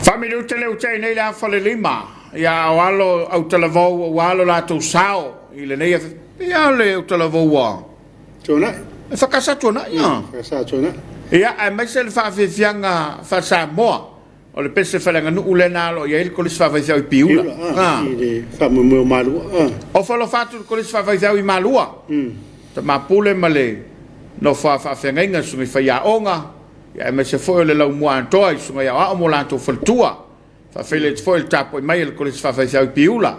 Faminute le utai nei le afa le lima, ia o alo au talavou ua alo latou sao i lenei afiafi. Ia le au talavou ua Tuanai. E whakasa tuanai. Ia. Whakasa tuanai. Ia, aemaise le faafiafiaga faa-Samoa o le pese faaleaganuu lea na alo i ai le Kolisi Faafaifeau i Piula. Piula, i le faamoemoe o Malua. Ofo alofa atu i le Kolisi Faafaifeau i Malua, Tama Pule ma le nofo a faafeagaiga i susuga i faiaoga, ia aemaise foi o le laumua atoa i susuga i aoao ma o latou faletua. Faafeiloai atu foi i le tapuai mai a le Kolisi Faafaifeau i Piula,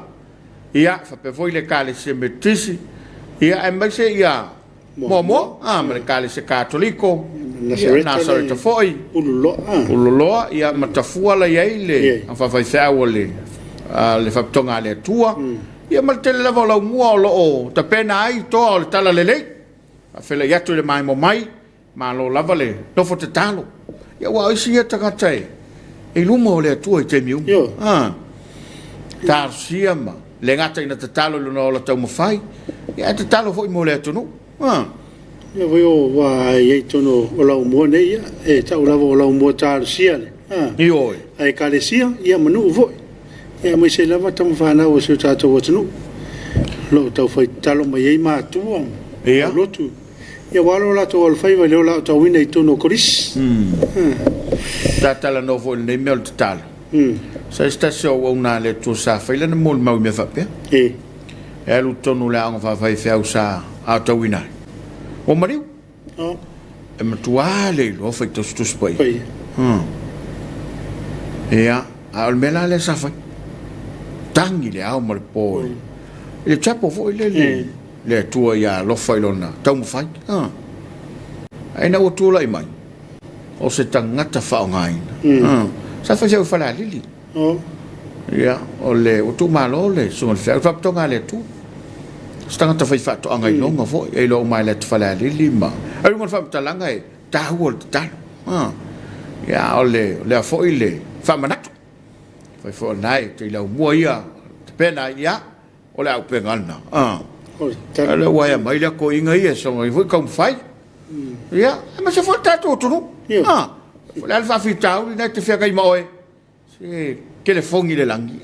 ia faapea foi le Ekalesia Metotisi, ia aemaise ia Moamoa ma le Ekalesia Katoliko. Nasareta, Nasareta foi. Ulululoa. Ulululoa, ia ma Tafua la i ai le fafaifeau a le le Faapitoga a le Atua. Ia ma le tele lava o laumua o lo o tapena ai toa o le Talalelei. Faafeiloai atu i le maimoa mai, malo lava le nofo tatalo. Ia aua o isi ia tagata e i luma o le Atua i taimi uma. Ah, talosia ma le gata ina tatalo i lona ola taumafai, ia ae tatalo foi mo le atunuu. Ah. Ia foi o ua i ai totonu o laumua nei, ia, e tau lava o laumua talosia le. Ah. Ioe. A ekalesia, ia ma nuu foi. Ia aemaise lava tama fanau a si o tatou atunuu. O lo o taufai tatalo mai ai matua, lotu. Ia ua alo o latou alofaiva i le ola aotauina i totonu o Kolisi. Sa talanoa foi i lenei mea o le tatalo. Sa i se tasi o auauna a le Atua sa fai lana molimau i mea faapea. E alu i totonu o le aoga faafaifeau sa aotauina ai. Ua maliu. E matua le iloa faitau se Tusi Paia. Ia, a o le mea la lea sa fai, tagi le ao ma le po i le chapel foi lele, le Atua ia alofa i lona taumafai. Ae ina ua tulai mai, o se tagata faaaogaina. Sa fai sau i Falealili. Ia, o le, ua tuumalo le Susuga i le Feau, Faapitoga a le Atua. Se tagata faifaatoaga iloga foi, e iloa uma e le atu Falealili ma... Ai luga o le faamatalaga e taua le tatalo. Ia, o le, o lea foi le faamanatu. Fai foi o lena e te laumua ia, tapena ai, ia, o le auupega lena. O lea ua ea mai lea toeaiina ia, soona ia foi taumafai. Ia, aemaise foi le tatou atunuu. O le a le faafitauli lena e te feagai ma oe? Se telefoni i le lagi.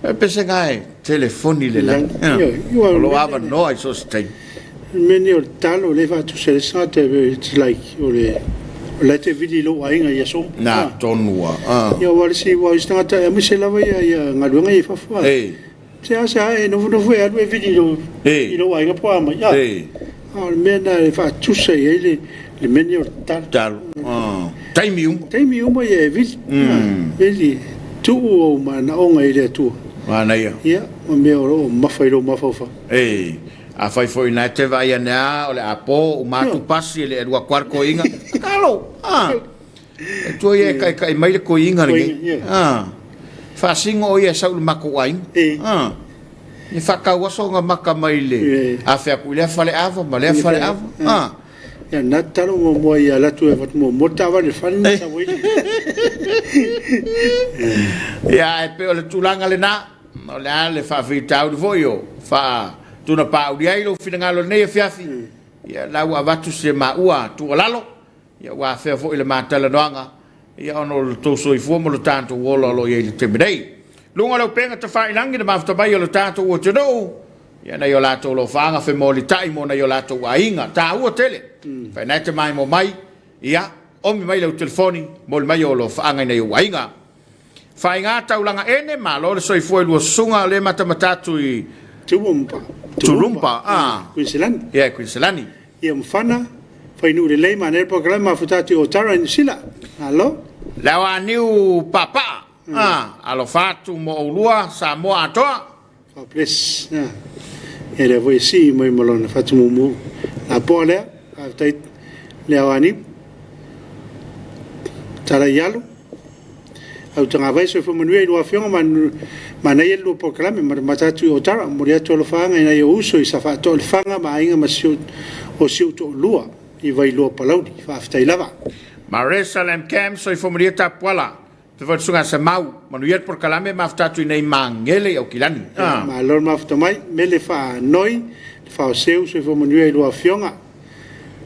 E pesega e telefoni i le lagi. O lo o avanoa i so o se taimi. O le mea lenei o le talo lea e faatusa ai le tagata, it's like o le o la e te vili i lou aiga i aso uma. Na tonu lava. Ia aua o le isi aua o isi tagata aemaise lava ia galuega ia i fafo. Seasea e nofonofo e alu e vili i lou aiga po o a mai. A o le mea lena e faatusa i ai le mea lenei o le tatalo. Tatalo. Taimi uma. Taimi uma ia e vili. Vili, tuu ou manaoga i le Atua. Manaia. Ia, ma mea o lo o mamafa i lou mafaufau. Afai foi na e te vaai ane lava o le a po, uma atu pasi e le alu atu lava le toeaina. Tatalo. E tua ia e taetai mai le toeaina lenei. Faasino o ia e sau i le matou aiga. E faatauaso ona maka mai le afe atu i lea faleava ma lea faleava. Ia na tatalo muamua ia alu atu e avatu muamua le taavale i le fale na sau ai. Ia ae pei o le tulaga lena, o le a le faafitauli foi o faatunapaulia ai lou finagalo i lenei afiafi, ia la ua avatu se maua tuualalo. Ia ua afea foi le ma talanoaga, ia ona o lo tou soifua ma lo tatou ola o lo o i ai i le taimi nei. Luga o le upega tafailagi le mafuta mai o lo tatou atunuu, ia nai o latou alofaaga femolitai mo nai o latou aiga. Taua tele. Faina e te maimoa mai, ia, omi mai lau telefoni, moli mai ou alofaaga i nai ou aiga. Faiga taulaga ene, malo le soifua i lua susuga o lea matamata atu i Toowoomba. Toowoomba, ah. Queensland. Ia, Queensland. Ia mafana, fainuu lelei manaia le polokalame mafuta atu i Otara i Niu Sila. Malo. Le aoaniu paapaa, ah, alofa atu mo oulua Samoa atoa. God bless. Ia lea foi e sii mai ma lona fatumumu. Lapoa lea, faafetai le aoaniu. Tala i alo. Au tagavai soifua manuia i lua afioga ma manaia le lua polokalame matamata atu i Otara. Momoli atu alofaaga i nai ou uso i Safaatoa i Lefaga ma aiga ma si o si ou toalua i Vailoa Palauli. Faafetai lava. Marissa Lamcam, soifua manuia Tapuala. Te foi susuga Semau, manuia le polokalame mafuta atu i nei Magele i Aukilani. Malo le mafuta mai, mele faanoi le faoseu soifua manuia i lua afioga.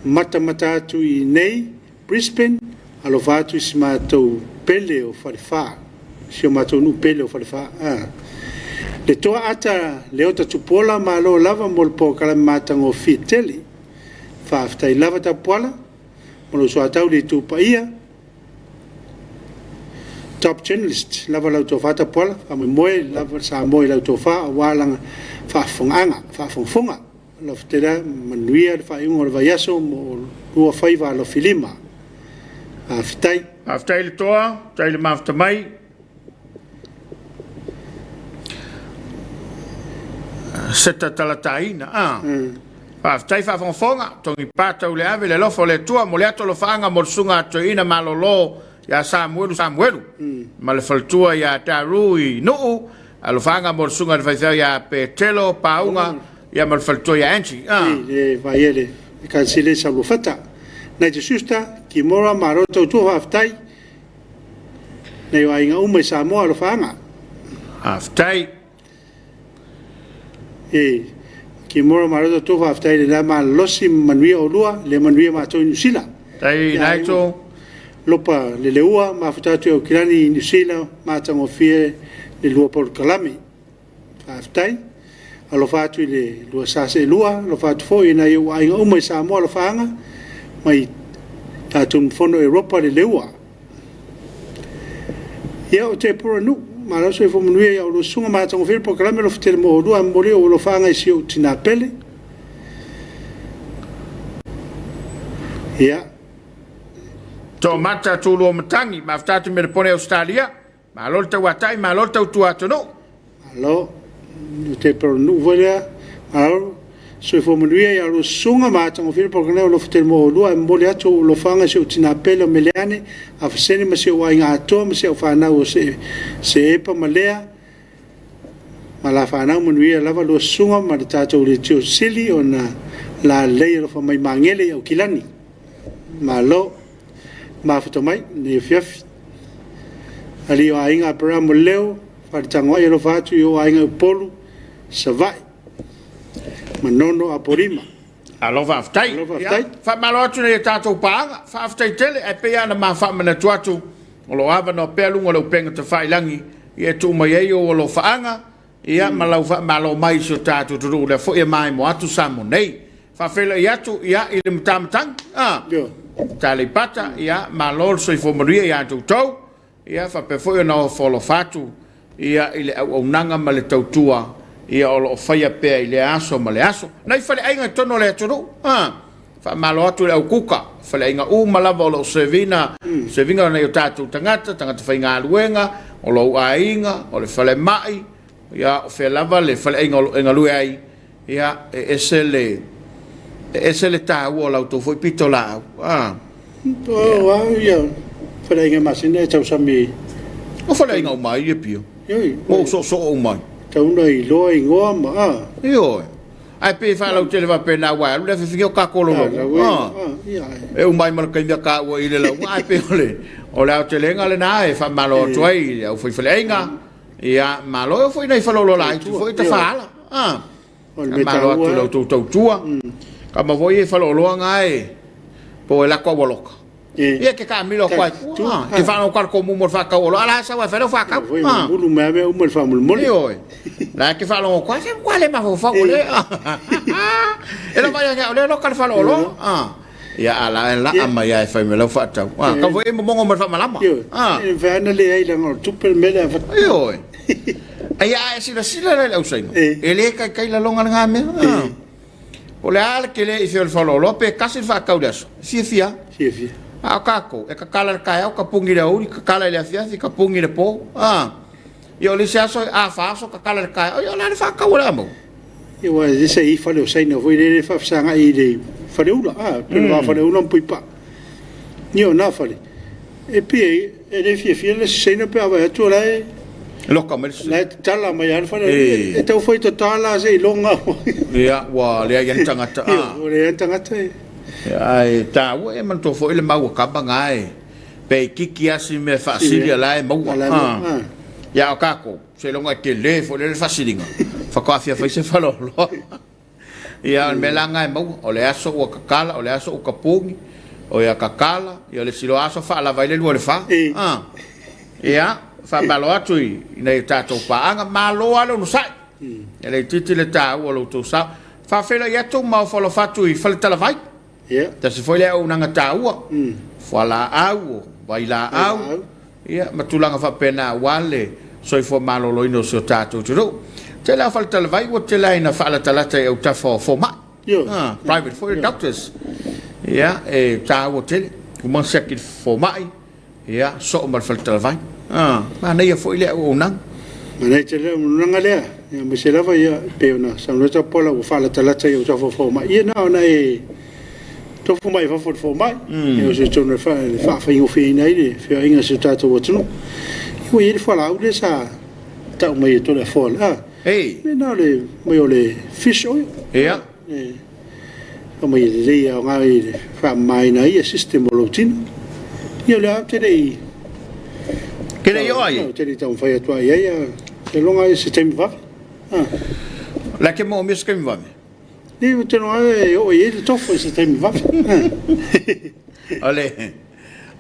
Matamata atu i nei Brisbane, alofa atu i si matou pele o Falefa, si o matou nuu pele o Falefa. Le toa ata Leota Tupuola, malo lava mo le polokalame matagofie tele. Faafetai lava Tapuala mo lou soatau le itu paia. Top journalist lava lau tofa Tapuala, faamoemoe lava Samoa i lau tofa aua lana faafofogaaga, faafogafoga. Alofa tele manuia le faaiuga o le vaiaso mo oulua faiva alofilima. Faafetai. Faafetai le toa, faafetai le mafuta mai. Se tatalataina, ah. Faafetai faafogafoga, togipa tauleave le alofa o le Atua mo le atu alofaaga mo le susuga a Toeaina Malolo ia Samuelu Samuelu ma le faletua ia Daru i Nuu, alofaaga mo le susuga i le faifeau ia Petelo Pauga ia ma le faletua ia Angie. Ah. I le vaai le Ekalesia i Saluafata. Nigel Schuster, Kimora, malo tautua, faafetai. Nai o aiga uma i Samoa, alofaaga. Faafetai. E Kimora, malo tautua, faafetai i le malolosi ma manuia oulua, le manuia matou i Niu Sila. Tai Nigel. Lopa le leua, mafuta atu i Aukilani i Niu Sila, matagofie le lua polokalame. Faafetai. Alofa atu i le lua sa seelua, alofa atu foi i nai ou aiga uma i Samoa, alofaaga, mai tatou fono Europa le leua. Ia o te pura nu, malo soifua manuia ia oulua susuga matagofie le polokalame alofa tele mo oulua, momoli ou alofaaga i si ou tina pele. Ia. Toamata Tulua Matagi, mafuta atu Melepone Ausetalia, malo le tauatai, malo le tautua atunuu. Malo, o te pura nu foi lea, malo soifua manuia ia oulua susuga matagofie le polokalame alofa tele mo oulua, e momoli atu ou alofaaga i si ou tina pele o Meleane, Afasene ma si ou aiga atoa ma si au fanau o Seepa ma Lea, ma la fanau manuia lava lua susuga ma le tatou leitio sili ona lalelei alofa mai magele i Aukilani. Malo, mafuta mai nei afiafi. Ali o aiga Aperamo Leo, Faletagoai alofa atu i o aiga Upolu, Savaii, Manono Apolima. Alo faafetai. Alo faafetai. Ia, faamalo atu nei tatou paaga. Faafetai tele ae pei lava ona ma faamanatu atu o lo o avanoa pea luga o le upega tafailagi ia e tuu mai ai ou alofaaga ia ma lau faamalo mai i si o tatou atunuu lea foi e maimoa atu Samoa nei. Faafeiloai atu ia i le matamatagi Taleipata ia malo le soifua manuia ia te outou ia faapea foi ona ofo alofa atu ia i le auaunaga ma le tautua ia o lo o faia pea i lea aso ma le aso. Nai faleaiga i totonu o le atunuu, faamalo atu i le au kuka, faleaiga uma lava o lo o servina, servina o nai o tatou tagata, tagata faigaluega, o lou aiga, o le falemai, ia o fea lava le faleaiga o lo o e galue ai, ia e ese le e ese le taua o la outou foi pitolaau. O au ia faleaiga masina e tausami. O faleaiga uma ai e pio. Ua ou soosoo uma ai. Tau na iloa igoa ma Ioe. Ae pei e faalautele faapena aua e alu le afiafiga o tatou laulauga. E uma ai ma le taimi a taua i le lauga ae pei o le o le aotelega lena e faamalo atu ai i le aufaifaleaiga. Ia, malo e oo foi nai faleoloa laiti foi tafaala. Faamalo atu i la outou tautua. Kama foi e faleoloa na e po e lako au aloka. Ia ke taamilo atu ai tua. E faalogo atu le tomumu o le faatau oloa, a la e sau e fai lau faatau. Mulu mai mea uma le faamolemole. Ioe. La e te faalogo atu ai, se matua le mafaufau o le. E lava ia o le loka le faleoloa. Ia a la e laa mai lava e fai mai lau faatau. Tau foi e momogo ma le faamalama. E mafai ona leai leaga o le tupe le mea lea. Ioe. Ia a e silasila la i le ausaina, e le taitai laloga lena mea. O le a le tele i fea o le faleoloa pe tasi le faatau i le aso, e fiafia. Fiafia. A o tatou, e tatala i le taeao, tapuni i le aoauli, tatala i le afiafi, tapuni i le po. Ia o le isi aso, a fa aso tatala i le taeao, ia o le a le faatau o le a maua? Ia aua e ese ai fale o Saina foi lele e faafesagai i le faleula, pei o le va o faleula ma Puipaa. Ia o na fale, e pei e le fiafia le isi Saina pe a vaai atu o la e Loka mai le la e tatala mai lava le fale. E tau fai tatala seiloga. Ia, ua leai lava ni tagata. Ia, ua leai lava ni tagata. Ae taua e manatua foi le mau a kama na e pe itiiti lava si mea faasili a la e maua. Ia a o tatou, seiloga e tele foi lele faasiliga faatoa fia fai se faleoloa. Ia o le mea la lena e maua, o le aso ua tatala, o le aso ua tapuni, o ia tatala, ia o le isi loa aso faalava ai le lua i le fa. Ia, faamalo atu i nai o tatou paaga, malo lava le onosai. E le itiiti le taua o lo outou sao. Faafeiloai atu ma ofo alofa atu i Faletalavai. Ia. Tasi foi lea auaunaga taua, fualaau, o vailaau, ia, ma tulaga faapena aua le soifua maloloina o si o tatou atunuu. Tele lava o faletalavai ua tele lava ina faalatalata i autafa o fomai, private foi doctors. Ia, e taua tele, uma ona siaki i le fomai, ia, soo ma le faletalavai. Manaia foi lea auaunaga. Manaia tele le auaunaga lea, aemaise lava e pei ona saunoa Tupuola ua faalatalata i ou tafa o fomai. Ia na ona e tofu mai i fafo i le fomai, e oso i totonu e faafaigofieina ai le feoaiga a si o tatou atunuu. Ia ua i ai le fualaau lea sa tau mai e Toleafoa, na o le mea o le fish oil. Fai mai e lelei e aoga i le faamamaina ai system o lou tino. Ia o lea ou te le i Te le i oo ai? Ou te le i taumafai atu lava i ai, ae seiloga lava se taimi vave. O la e te manaomia se taimi vave? Ia ou te iloa lava e oo i ai le tofu i se taimi vave. O le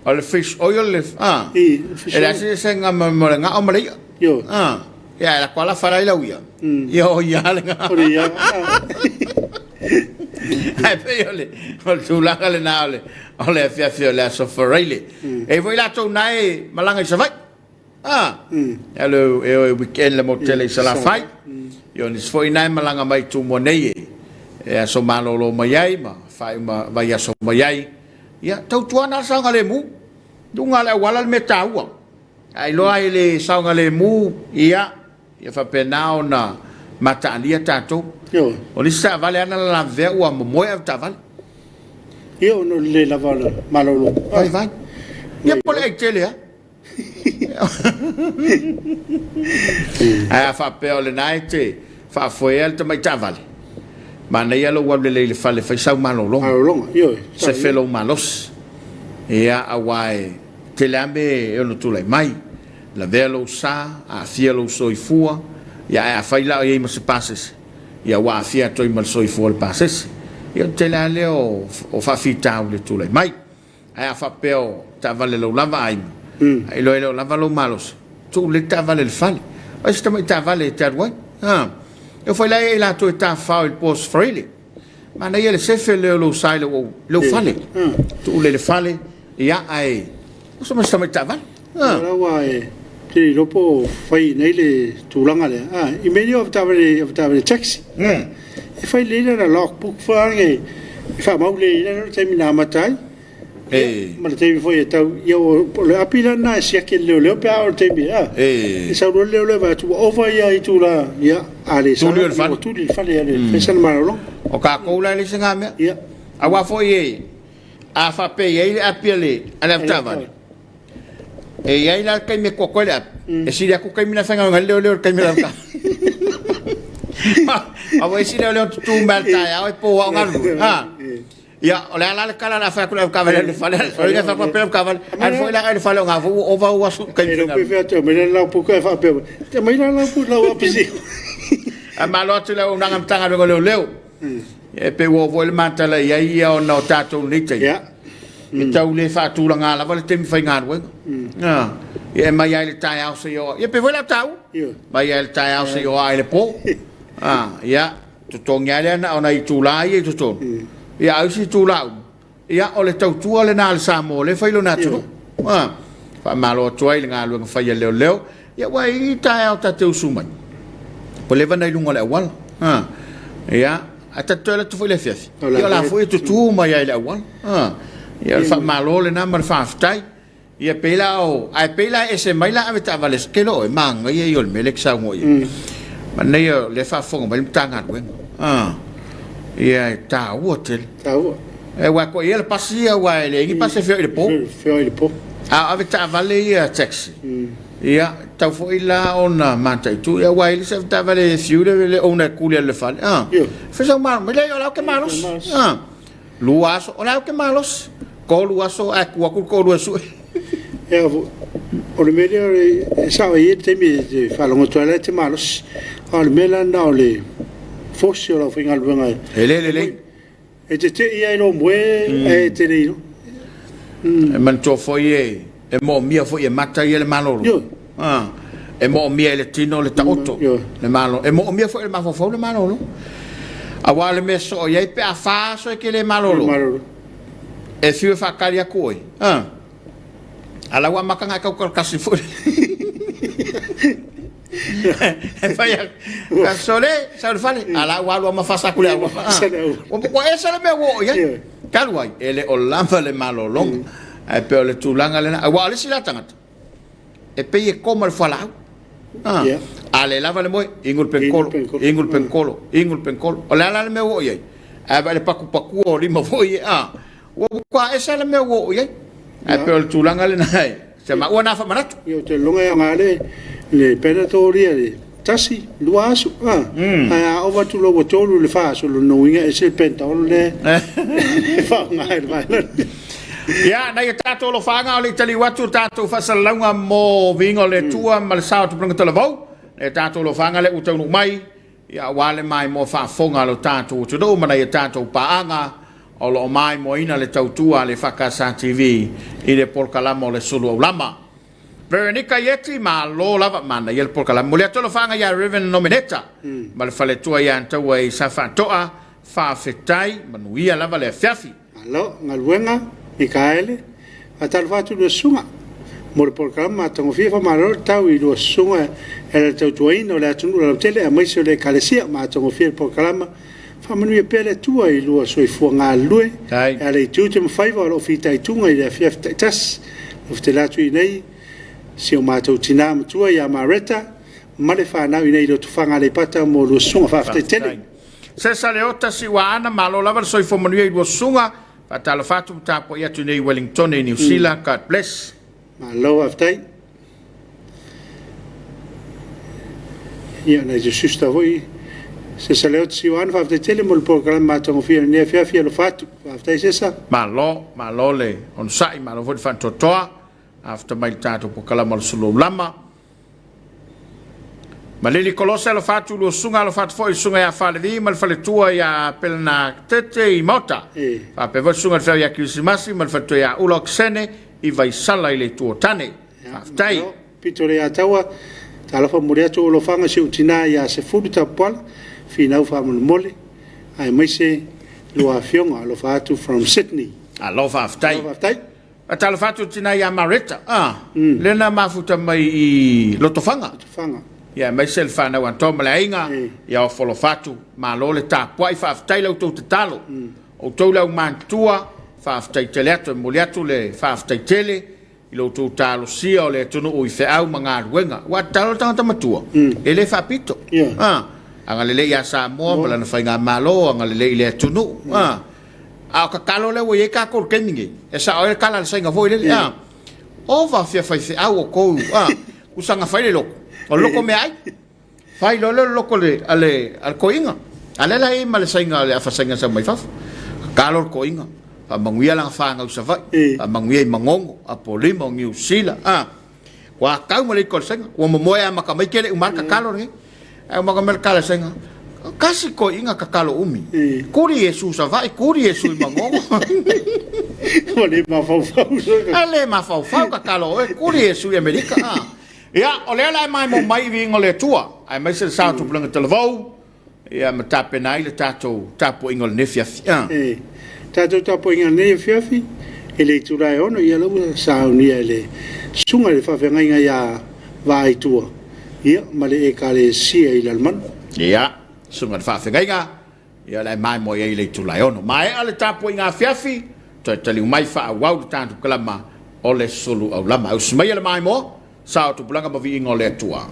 o le fish oil le a? E leai se eseesega ma le gao ma le i'a. Ioe. Ia ae lako lava la fala ai lau ia. Ia o ia le gao. O le ia. Ae pei o le o le tulaga lena o le o le afiafi o le aso Faraile. E i ai foi latou na e malaga i Savaii. A, e alu e o e weekend i le motu tele i Salafai. Ia o nisi foi na e malaga mai i Tumua nei e aso malolo mai ai ma faaiu vaiaso mai ai. Ia tautuana le saogalemu. Luga o le auala le mea taua. A iloa ai le saogalemu, ia, ia faapena ona mataalia tatou. O le isi taavale lava na lalavevea ua momoe avetaavale. Ia, ona o le le lava o le malolo. Vaivai. Ia po o le ai tele lava. Ae a faapea o lena e te faafoea le tamai taavale, manaia lou alu lelei i le fale e fai sau malologa. Malologa, ioe. Sefe lou malosi. Ia, aua e tele lava mea e ono tulai mai. Lavea lou sa, aafia lou soifua, ia ae afai la o i ai ma se pasese, ia ua aafia atu ai ma le soifua o le pasese. Ia o le tele lava lea o faafitauli e tulai mai. Ae a faapea o taavale laulava aiga, a iloa e le o lava lou malosi, tuu lelei le taavale i le fale. O ai se tamai taavale e te alu ai? A, e oo foi la i ai latou e tafafao i le po o Sefraile. Manaia le sefe lea o lou sa i lou fale. Tuu lelei i le fale, ia ae oso mai se tamai taavale. A. Aua e te le iloa po o fai i inei le tulaga lea. A, i mea nei o avetaavale, avetaavale taxi. E fai lelei lana log book foi lea e faamau lelei ai le taimi na amata ai. Ma le taimi foi e tau, ia o le api la lena e siaki e le leoleo pe a oo i le taimi, a. E sau loa le leoleo e vaai atu ua ova ia itula, ia, a le sala, ua tuli i le fale e fai sana malologa. O tatou la e leai se na mea. Aua foi e, a faapea e i ai le api a le avetaavale, E i ai la le taimi e toto ai le api, e sili atu taimi na faigaluega ai le leoleo i le taimi o le avetaavale. Aua e isi leoleo tutū mai lava i le taeao e po lava o galulue. A, ia, o le a la le tala o le a fai atu i le avetaavale e alu i le fale, o le a fai atu faapea le avetaavale, alu foi la oe i le fale o lena foi ua ova ou aso i le taimi E le o fai atu, aumai la le lau puka e faapea mai, aumai la lau api sio. Ae malo atu i le auaunaga a le Matagaluega o Leoleo. E pei ua oo foi le ma tala i ai ia ona o tatou i lenei taimi. E tau le faatulaga lava le taimi faigaluega. Ia e mai lava i le taeao seia oo, ia pei foi la o taua. Mai lava i le taeao seia oo lava i le po. Ia, totogi lava lea na o nai itula ia i totonu. Ia a o isi itula uma, Ia, o le tautua lena a le Samoa o lea e fai i lona atunuu. Faamalo atu ai i le galuega fai a leoleo. Ia, ua i ai taeao ta te usu mai, ua leva ona i luga o le auala. Ia, ae ta te toe alu atu foi i le afiafi, ia o la foi e tutu mai lava i le auala. Ia, o le faamalo lena ma le faafetai. Ia pei la o, ae pei la e ese mai la avetaavale ke lo e manaia ia o le mea lea e te saunoa i ai. Manaia o lea e faafofoga mai le Matagaluega. Ah, ia e taua tele. Taua. E aua e ia le pasi ia aua e leai ni pasi e feoai i le po. Feoai i le po. A o avetaavale ia taxi. Ia, tau foi la ona mataitu ia aua e le se avetaavale e fiu le owner e kuli alu i le fale. Ah. Fai sau malo, mai leai o la ou te malosi. Ah. 2 aso, o la ou te malosi. 3 aso ae tu atu le toalua e sue. Ia, o le mea lea e sao e i ai le taimi e te faalogo atu ai la e te malosi. A o le mea la lena o le force o le aufaigaluega e E le lelei. E te tei ai lou moe ae e te le iloa. E manatua foi e E moomia foi e mata ia le malolo. Ioe. Ah, e moomia e le tino le taoto. Ioe. Le malo. E moomia foi e le mafaufau le malolo. Aua o le mea soo i ai pe a fa aso e te le malolo. Malolo. E fiu e faatali atu oe. Ah. A la ua amata ona e tautalakasi foi. E fai atu, sole, sau i le fale. A la ua alu lava ma fasa atu i le auala. Ua ese le mea ua oo i ai. Talu ai, e le o lava le malologa. Ae pei o le tulaga lena. Aua o le isi la tagata, e pei e koma i le fualaau. A le lava le moe, inu le penikolo, inu le penikolo, inu le penikolo. O le a la le mea ua oo i ai? Ae vaai i le patupatua o lima foi ia, a, ua matua ese lava le mea ua oo i ai. Ae pei o le tulaga lena e, se maua na faamanatu. Ia, ou te lagona e aoga le, le Panadol ia le tasi, lua aso, a, ae a ova atu loa ua tolu i le fa aso, lona uiga e ese le Panadol lea e faaaoga e le vaega lea. Ia, nai a tatou alofaaga o le i taliu atu tatou faasalalauga mo viiga o le Atua ma le sao o Tupulaga Talavou, nai a tatou alofaaga lea ua taunuu mai, ia aua le maimoa faafofoga a lo tatou atunuu ma nai a tatou paaga o lo o maimoaina le tautua a le EFKS TV i le polokalama o le Sulu Aulama. Veronica Ieti, malo lava, manaia le polokalame. Momoli atu alofaaga ia Reverend Nomeneta ma le faletua ia Taua i Safaatoa, faafetai, manuia lava le afiafi. Malo galuega Mikaele, faatalofa atu i lua susuga mo le polokalame matagofie, faamalo le tau i lua susuga e ala i le tautuaina o le atunuu lautele aemaise o le ekalesia, matagofie le polokalama, faamanuia pea le Atua i lua soifua galulue e ala i tiute ma faiva o lo o fitaituga i le afiafi taitasi. Nofo atu i inei si o matou tina matua ia Mareta ma le fanau i inei i Lotofaga Aleipata mo lua susuga, faafetai tele. Sesa Leota Siuaana, malo lava le soifua manuia i lua susuga. Faatalofa atu ma tapuai atu i inei i Wellingtone i Niu Sila. God bless. Malo faafetai. Ia, nai te sister foi, Sesa Leota Siuaana, faafetai tele mo le polokalame matagofie o lenei afiafi, alofa atu. Faafetai Sesa. Malo, malo le onosai, malo foi le faatoatoa. After mai le tatou polokalame o le Suluaulama. Malili Kolose alofa atu lua susuga alofa atu foi i le susuga ia Falevi ma le faletua ia Pelenatete i Maota. Faapea foi le susuga i le feau ia Kirisimasi ma le faletua ia Ula Okesene i Vaisala i le Itu o Tane. Faafetai. Pito le Ataua, talofa momoli atu ou alofaga i si ou tina ia Sefulu Tapuala, finau faamolemole, aemaise lua afioga, alofa atu from Sydney. Alo faafetai. Alo faafetai. Faatalofa atu i le tina ia Mareta, lea na mafuta mai i Lotofaga. Lotofaga. Ia, aemaise le fanau atoa ma le aiga, ia ofo alofa atu, malo le tapuai, faafetai la outou tatalo. Outou le aumatutua, faafetai tele atu, e momoli atu le faafetai tele i lo outou talosia o le atunuu i feau ma galuega. Aua e tatalo le tagata matua, e le faapito. Agalelei ia Samoa ma lana faigamalo, agalelei i le atunuu. A o tatalo lea ua i ai tatou i le taimi nei, e sao ai le tala a le Saina foi lele, a, ova fia faifeau o tou, a, usaga fai le loto, o le loto meaai. Fai loa lea o le loto a le, a le toeaina. A lea la e i ai ma le Saina, le afa Saina sau mai fafo. Tatalo le toeaina, faamanuia lana fanau i Savaii, faamanuia i Manono, Apolima, o Niu Sila, a. Ua tau ma le ika o le saina. Ua momoe amata mai ke le uma le tatalo lenei. Ae uma mai le tala saina. Kasi toeaiina tatalo umi. Kuri Iesu Savaii, kuri Iesu i Manono. Ua le mafaufau. A le mafaufau tatalo oe, kuri Iesu i Amerika. Ia, o lea la e maimoa mai i viiga o le Atua, aemaise le sao o Tupulaga Talavou, Ia ma tapena ai le tatou tapuaiga o lenei afiafi. E, tatou tapuaiga o lenei afiafi, i le itula e 6, ia la ua saunia e le susuga i le faafeagaiga ia Vaaitua, ia, ma le Ekalesia i Lalomanu. Ia, susuga i le faafeagaiga, ia o le a e maimoa i ai i le itula e 6. Maea le tapuaiga afiafi, toe taliu mai faaauau le tatou kalama o le sulu aulama. Ausi maia le maimoa, Sao tupulaga ma viiga o le Atua.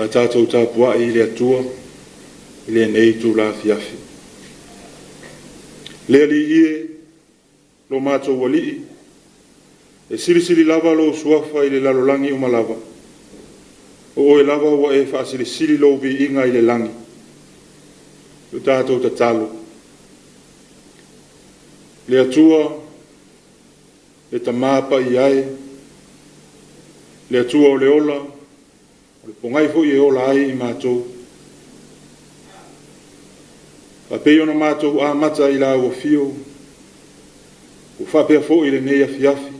Le a tatou tapuai i le Atua i lenei itula afiafi. Le Alii e, lo matou Alii, e silisili lava lou suafa i le lalolagi uma lava. O oe lava ua e faasilisili lou viiga i le lagi. O tatou tatalo. Le Atua, le Tama Paia e, le Atua o le ola, o le pogai foi e ola ai i matou. Faapei ona matou amata i lau afio, ua faapea foi lenei afiafi,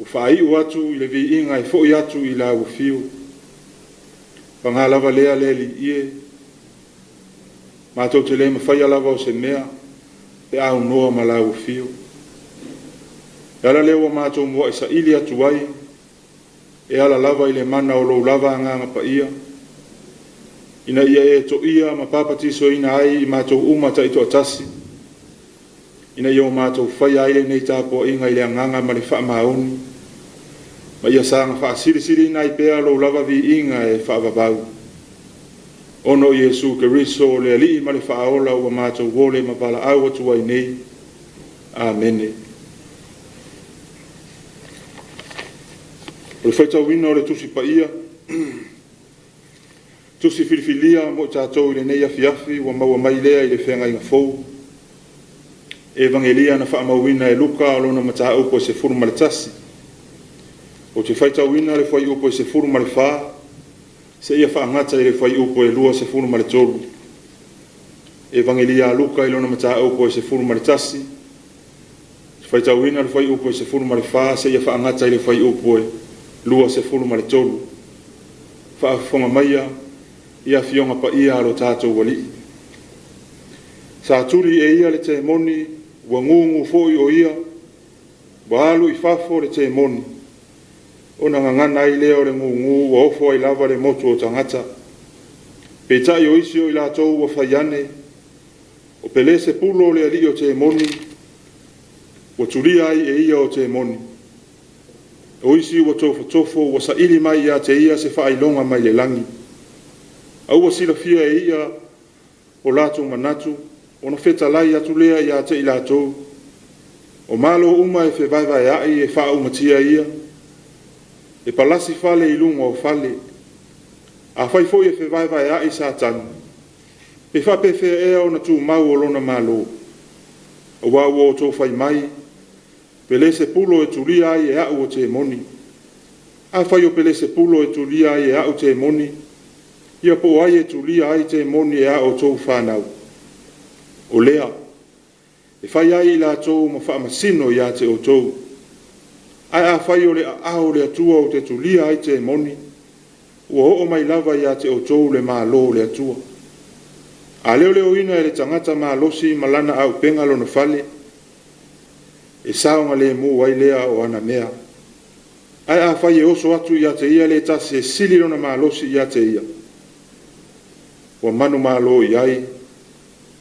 ua faaiu atu i le viiga e foi atu i lau afio. Paga lava lea le Alii e, matou te le mafaia lava o se mea pe aunoa ma lau afio. O le ala lea ua matou muai saili atu ai, e ala lava i le mana o lou lava Agaga Paia, ina ia e toia ma papatisoina ai i matou uma taitoatasi, ina ia o matou faia ai lenei tapuaiga i le agaga ma le faamaoni, ma ia saga faasilisiliina ai pea lou lava viiga e faavavau. Ona o Iesu Keriso o le Alii ma le Faaola ua matou ole ma valaau atu ai nei. Amene. O le faitauina o le Tusi Paia, Tusi filifilia mo i tatou i lenei afiafi ua maua mai lea i le Feagaiga Fou. Evagelia na faamauina e Luka o lona mataupu e 11. Ou te faitauina le fuaiupu e 14 seia faagata i le fuaiupu e 23. Evagelia a Luka i lona mataupu e 11, faitauina le fuaiupu e 14 seia faagata i le fuaiupu e 23. Faafofoga maia i afioga paia a lo tatou Alii. Sa tuli e ia le temoni, ua gugu foi o ia, ua alu i fafo le temoni, ona gagana ai lea o le gugu ua ofo ai lava le motu o tagata. Peitai o isi o i latou ua fai ane, o Pelesepulo le alii o temoni, ua tulia ai e ia o temoni. O isi ua tofotofo ua saili mai ia te ia se faailoga mai le lagi. A ua silafia e ia o latou manatu, ona fetalai atu lea ia te i latou, o Malo uma e fevaevaea'i e faaumatia ia, e palasi fale i luga o fale. Afai foi e fevaevaea'i Satani, pe faapefea ea ona tumau o lona Malo? Aua ua outou fai mai, Pelesepulo e tulia ai e a'u o temoni. Afai o Pelesepulo e tulia ai e a'u temoni, ia po o ai e tulia ai temoni e a outou fanau? O lea, e fai ai i latou ma faamasino ia te outou. Ae afai o le aao o le Atua ou te tulia ai temoni, ua oo mai lava ia te outou le Malo o le Atua. A leoleoina e le tagata malosi ma lana auupega lona fale, e saogalemu ai lea o ana mea. Ae afai e oso atu ia te ia le tasi e sili lona malosi ia te ia, ua manumalo i ai,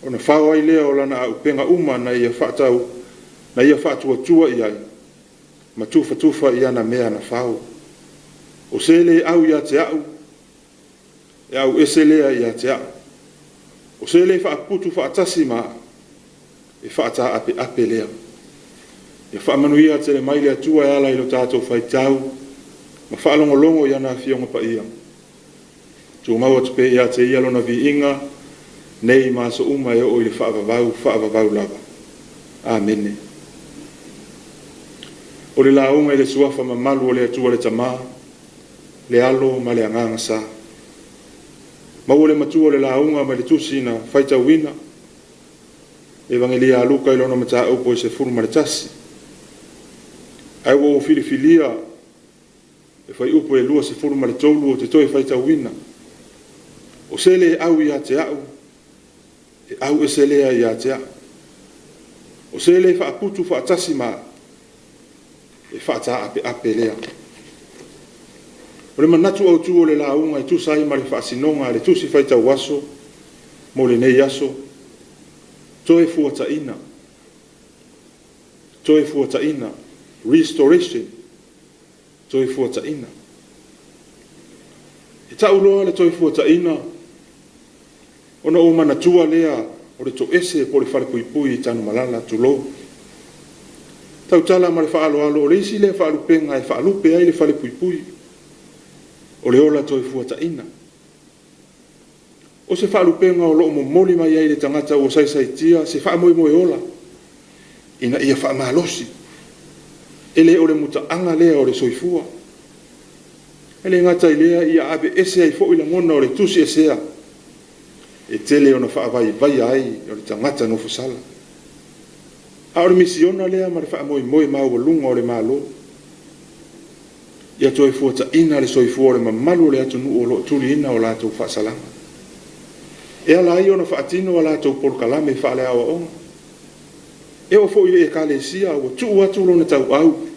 ona fao ai lea o lana auupega uma na ia faatuatua i ai, ma tufatufa i ana mea na fao. O se le au ia te a'u, e au ese lea ia te a'u. O se le faaputu faatasi ma a'u, e faataapeape lea. Ia faamanuia tele mai le Atua e ala i lo tatou faitau ma faalogologo i ana Afioga Paia. Tumau atu pea ia te ia lona viiga, nei ma aso uma e oo i le faavavau, faavavau lava. Amene. O le lauga i le suafa mamalu o le Atua le Tama, le Alo ma le Agaga Sa. Maua le matua o le lauga mai le tusi na faitauina, Evagelia a Luka i lona mataupu e 11. Ae ua ou filifilia le fuaiupu e 23 ou te toe faitauina. O se le au ia te a'u, e au ese lea ia te a'u. O se le faaputu faatasi ma a'u, e faataapeape lea. O le manatu autu o le lauga e tusa ai ma le faasinoga a le Tusi Faitau Aso mo lenei aso, Toefuataiga, Toefuataiga, Restoration, Toefuataiga. E tau loa le Toefuataiga ona ou manatua lea o le toese po o le falepuipui i Tanumalala, tulou. Tautala ma le faaaloalo o le isi lea faalupega e faalupe ai le falepuipui, o le ola toefuataiga. O se faalupega o lo o momoli mai ai le tagata ua saisaitia se faamoemoe ola ina ia faamalosi. E le o le mutaaga lea o le soifua. E le gata i lea, ia aveese ai foi lagona o le tusiesea e tele ona faavaivaia ai o le tagata nofosala. A o le misiona lea ma le faamoemoe maualuga o le Malo, ia toe fuataiina le soifua o le mamalu o le atunuu o lo o tuliina o latou faasalaga. E ala ai ona faatino a latou polokalame faaleaoaoga. E oo foi i le Ekalesia ua tuu atu lona tauau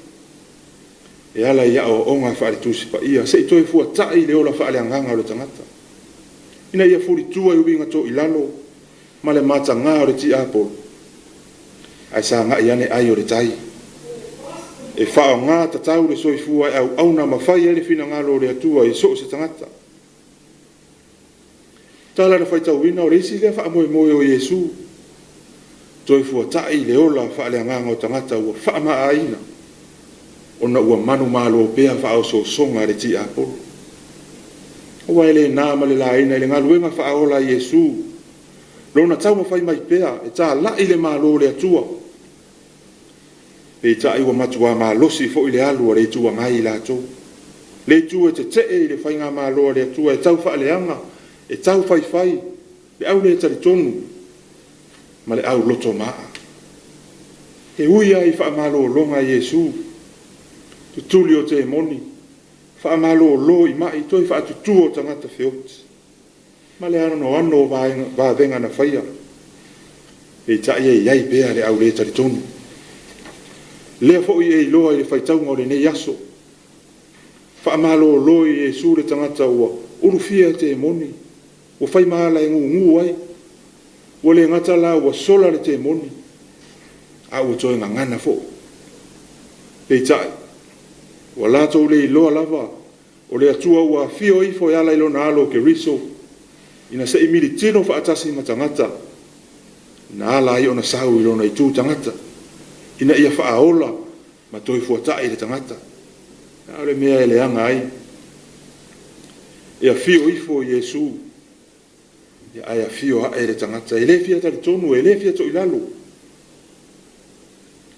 e ala i aoaoga faale-Tusi Paia se i toe fuatai le ola faaleagaga o le tagata, ina ia fulitua i uiga toilalo ma le mataga o le tiapolo, ae sagai ane ai o le tai. E faaaoga tatau le soifua e auauna ma fai ai le finagalo o le Atua i so o se tagata. Tala na faitauina o le isi lea faamoemoe o Iesu, toe fuatai le ola faaleagaga o tagata ua faamaaina ona ua manumalo pea faaosoosoga a le tiapolo. Aua e le na ma le laina i le galuega faaola a Iesu, lona taumafai mai pea e talai le Malo o le Atua. Peitai ua matua malosi foi le alu a le Itu Agai i latou, le itu e tetee i le faigamalo a le Atua, e tau faaleaga, e tau faifai, le au le talitonu ma le au loto maa. E ui lava i faamalologa a Iesu, tutuli o temoni, faamalolo i mai, toe faatutu o tagata feoti, ma le anoano o vavega na faia, peitai e i ai pea le au le talitonu. Lea foi e iloa i le faitauga o lenei aso, faamalolo e Iesu le tagata ua ulufia e temoni, ua fai ma ala e gugu ai, ua le gata la ua sola le temoni, a ua toe gagana foi. Peitai, ua latou le iloa lava o le Atua ua afio ifo e ala i lona alo o Keriso, ina se i militino faatasi ma tagata, na ala ai ona sau i lona itu tagata, ina ia faaola ma toe fuatai le tagata. A o le mea e leaga ai, e afio ifo Iesu, ae afio ae le tagata, e le fia talitonu, e le fia toilalo.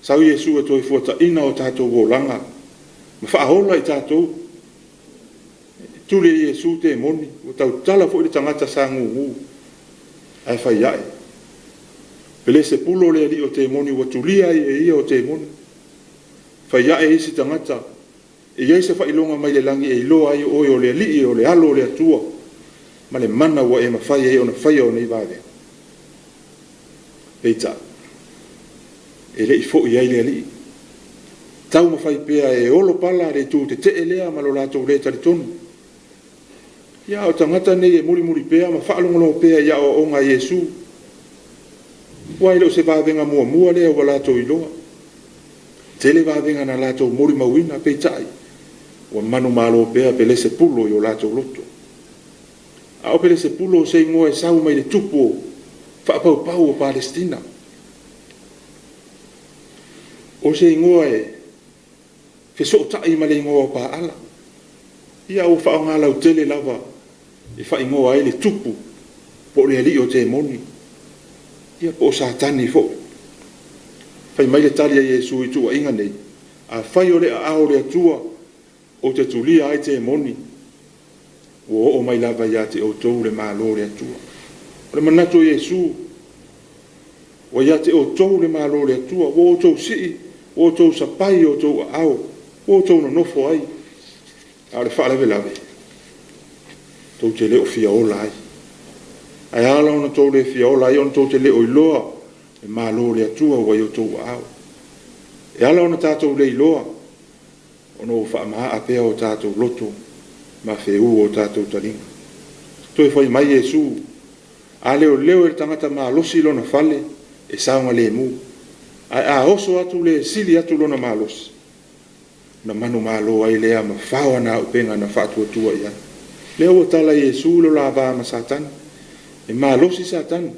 Sau Iesu e toe fuataiina o tatou olaga ma faaola i tatou. Tuli e Iesu temoni, ua tautala foi le tagata sa gugu, ae fai ae, Pelesepulo le alii o temoni ua tulia ai e ia o temoni. Fai ae isi tagata, e i ai se faailoga mai le lagi e iloa ai oe o le alii o le alo o le Atua, ma le mana ua e mafai ai ona faia o nei vavega. Peitai, e le i foi ai le alii. Taumafai pea e olo pala le itu tetee lea ma lo latou le talitonu. Ia, a o tagata nei e mulimuli pea ma faalogologo pea i aoaoga a Iesu. Ua e le o se vavega muamua lea ua latou iloa. Tele vavega na latou molimauina, peitai, ua manumalo pea Pelesepulo i o latou loto. A o Pelesepulo o se igoa e sau mai le tupu o faapaupau o Palesitina. O se igoa e fesootai ma le igoa o Paala. Ia ua faaaoga lautele lava e faaigoa ai le tupu po o le alii o temoni, ia po o Satani foi. Fai mai le tali a Iesu i tuuaiga nei, afai o le aao o le Atua ou te tulia ai temoni, ua oo mai lava ia te outou le Malo o le Atua. O le manatu o Iesu, ua ia te outou le Malo o le Atua, ua outou sii, ua outou sapai i outou aao, ua outou nonofo ai, a o le faalavelave, tou te le o fia ola ai. Ae ala ona tou le fia ola ai, ona tou te le o iloa le Malo o le Atua ua i outou aao. E ala ona tatou le iloa, ona ua faamaa pea o tatou loto ma feú o tatou taliga. Toe fai mai Iesu, a leoleo e le tagata malosi lona fale, e saogalemu, ae a oso atu le sili atu lona malosi, ona manumalo ai lea ma fao ana auupega na faatuatua i ai. Lea ua tala Iesu lo la va ma Satani. E malosi Satani.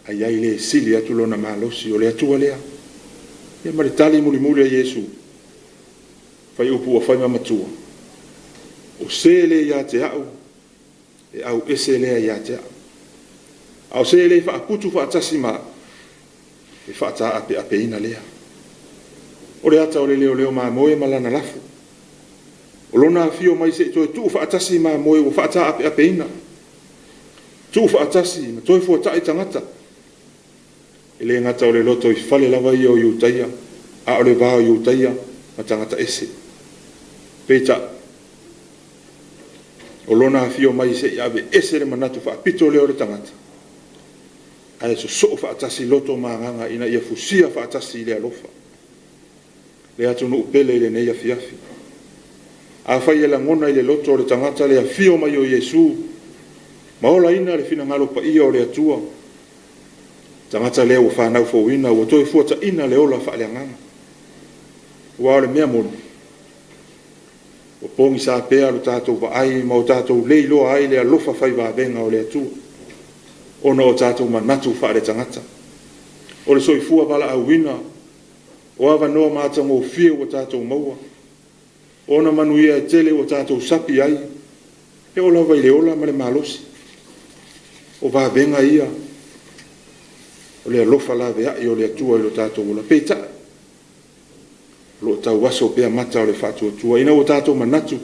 Ae i ai le e sili atu lona malosi, o le Atua lea. Ia ma le tali mulimuli a Iesu, fuaiupu ua fai ma matua, o se le ia te a'u, e auese lea ia te a'u. A o se le faaputu faatasi ma a'u, e faataapeapeina lea. O le ata o le leoleo mamoe ma lana lafo. O lona afio mai se i toe tuufaatasi mamoe ua faataapeapeina, tuufaatasi ma toe fuata'i tagata. E le gata o le lotoifale lava ia o Iutaia, a o le va o Iutaia ma tagata ese. Peitai, o lona afio mai se i aveese le manatu faapito lea o le tagata, ae sosoo faatasi loto ma agaga ina ia fusia faatasi i le alofa. Le atunuu pele i lenei afiafi. Afai e lagona i le loto o le tagata le afio mai o Iesu ma olaina le finagalo paia o le Atua, tagata lea ua fanau fouina, ua toe fuataina le ola faaleagaga. Aua o le mea moni, ua pogisa pea lo tatou vaai ma o tatou le iloa ai le alofa fai vavega o le Atua, ona o tatou manatu faaletagata. O le soifua valaauina, o avanoa matagofie ua tatou maua, o ona manuia e tele ua tatou sapi ai, e oo lava i le ola ma le malosi. O vavega ia o le alofa laveai o le Atua i lo tatou ola. Peitai, o lo o tauaso pea mata o le faatuatua ina ua tatou manatu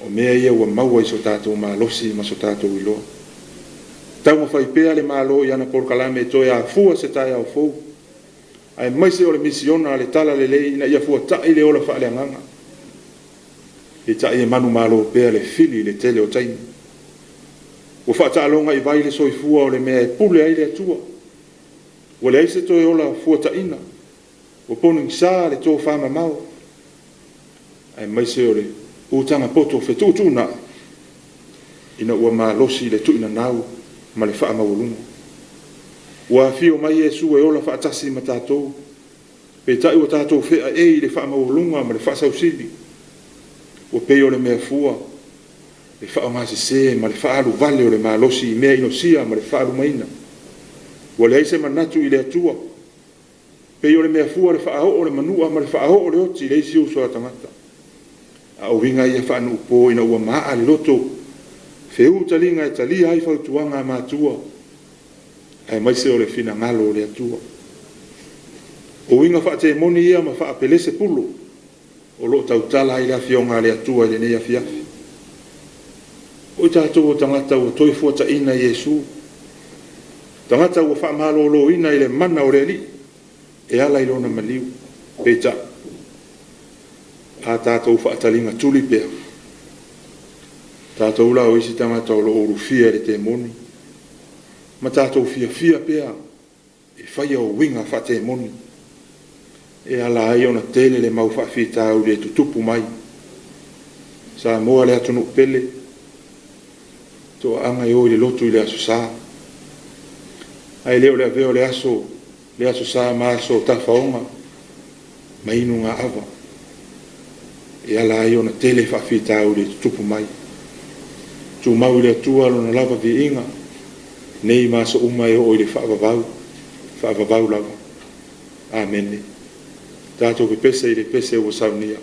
o mea ia ua maua i so tatou malosi ma so tatou iloa. Taumafai pea le Malo i ana polokalame e toe afua se taeao fou, aemaise o le misiona a le Talalelei ina ia fuata'i le ola faaleagaga. Peitai e manumalo pea le fili i le tele o taimi. Ua faataaloga i vai le soifua o le mea e pule ai le Atua. Ua leai se toe ola fuataina, ua pogisa le tofamamao, aemaise o le utaga poto fetuutuunai ina ua malosi le tuinanau ma le faamaualuga. Ua afio mai Iesu e ola faatasi ma tatou, peitai ua tatou feaei i le faamaualuga ma le faasausili. Ua pei o le mea fua, le faaaogasese ma le faaaluvale o le malosi i mea inosia ma le faalumaina. Ua leai se manatu i le Atua. Pei o le mea fua le faaoo o le manua ma le faaoo o le oti i le isi uso a tagata. A o uiga ia faanuupo ina ua maa le loto, feu taliga e talia ai fautuaga a matua, aemaise o le finagalo o le Atua. O uiga faatemoni ia ma faapelese-pulo o lo o tautala ai le Afioga a le Atua i lenei afiafi. O i tatou o tagata ua toe fuataina Iesu, tagata ua faamaloloina i le mana o le Alii e ala i lona maliu. Peitai, a tatou faataliga tuli pea, tatou la o isi tagata o lo o ulufia e le temoni, ma tatou fiafia pea e faia o uiga faatemoni, e ala ai ona tele le mau faafitauli e tutupu mai. Samoa le atunuu pele, toaaga e o i le lotu i le Aso Sa, ae le o le avea o le aso, le Aso Sa ma aso tafaoga ma inugaava, e ala ai ona tele faafitauli e tutupu mai. Tumau i le Atua lona lava viiga, nei ma aso uma e oo i le faavavau, faavavau lava. Amene. Tatou pepese i le pese ua saunia.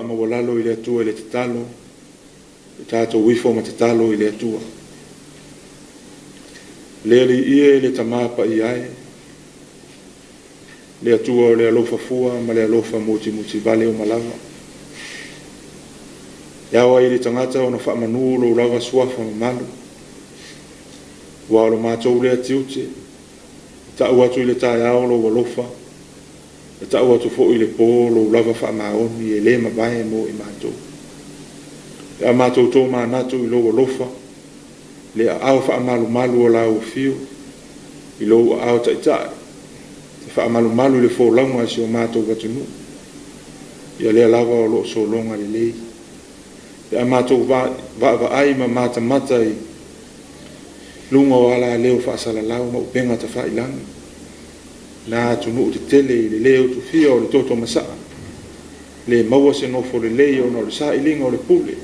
faamaualalo i le Atua i le tatalo, ia tatou ifo ma tatalo i le Atua. Le Alii e, le Tama Paia e, le Atua o le alofa fua ma le alofa mutimutivale uma lava. E ao ai i le tagata ona faamanu lou lava suafa mamalu, aua o lo matou lea tiute, e tau atu i le taeao lou alofa, e tau atu foi i le po lou lava faamaoni e le mavae mo i matou. Pe a matou tomanatu i lou alofa, le aao faamalumalu o lau afio, i lou aao taitai, te faamalumalu i le folauga a si o matou atunuu, ia lea lava o lo o sologa lelei. Pe a matou vaavaai ma matamata i luga o alaleo faasalalau ma upega tafailagi, na atunuu tetele i le le utufia o le toto masaa, le maua se nofo lelei ona o le sailiga o le pule,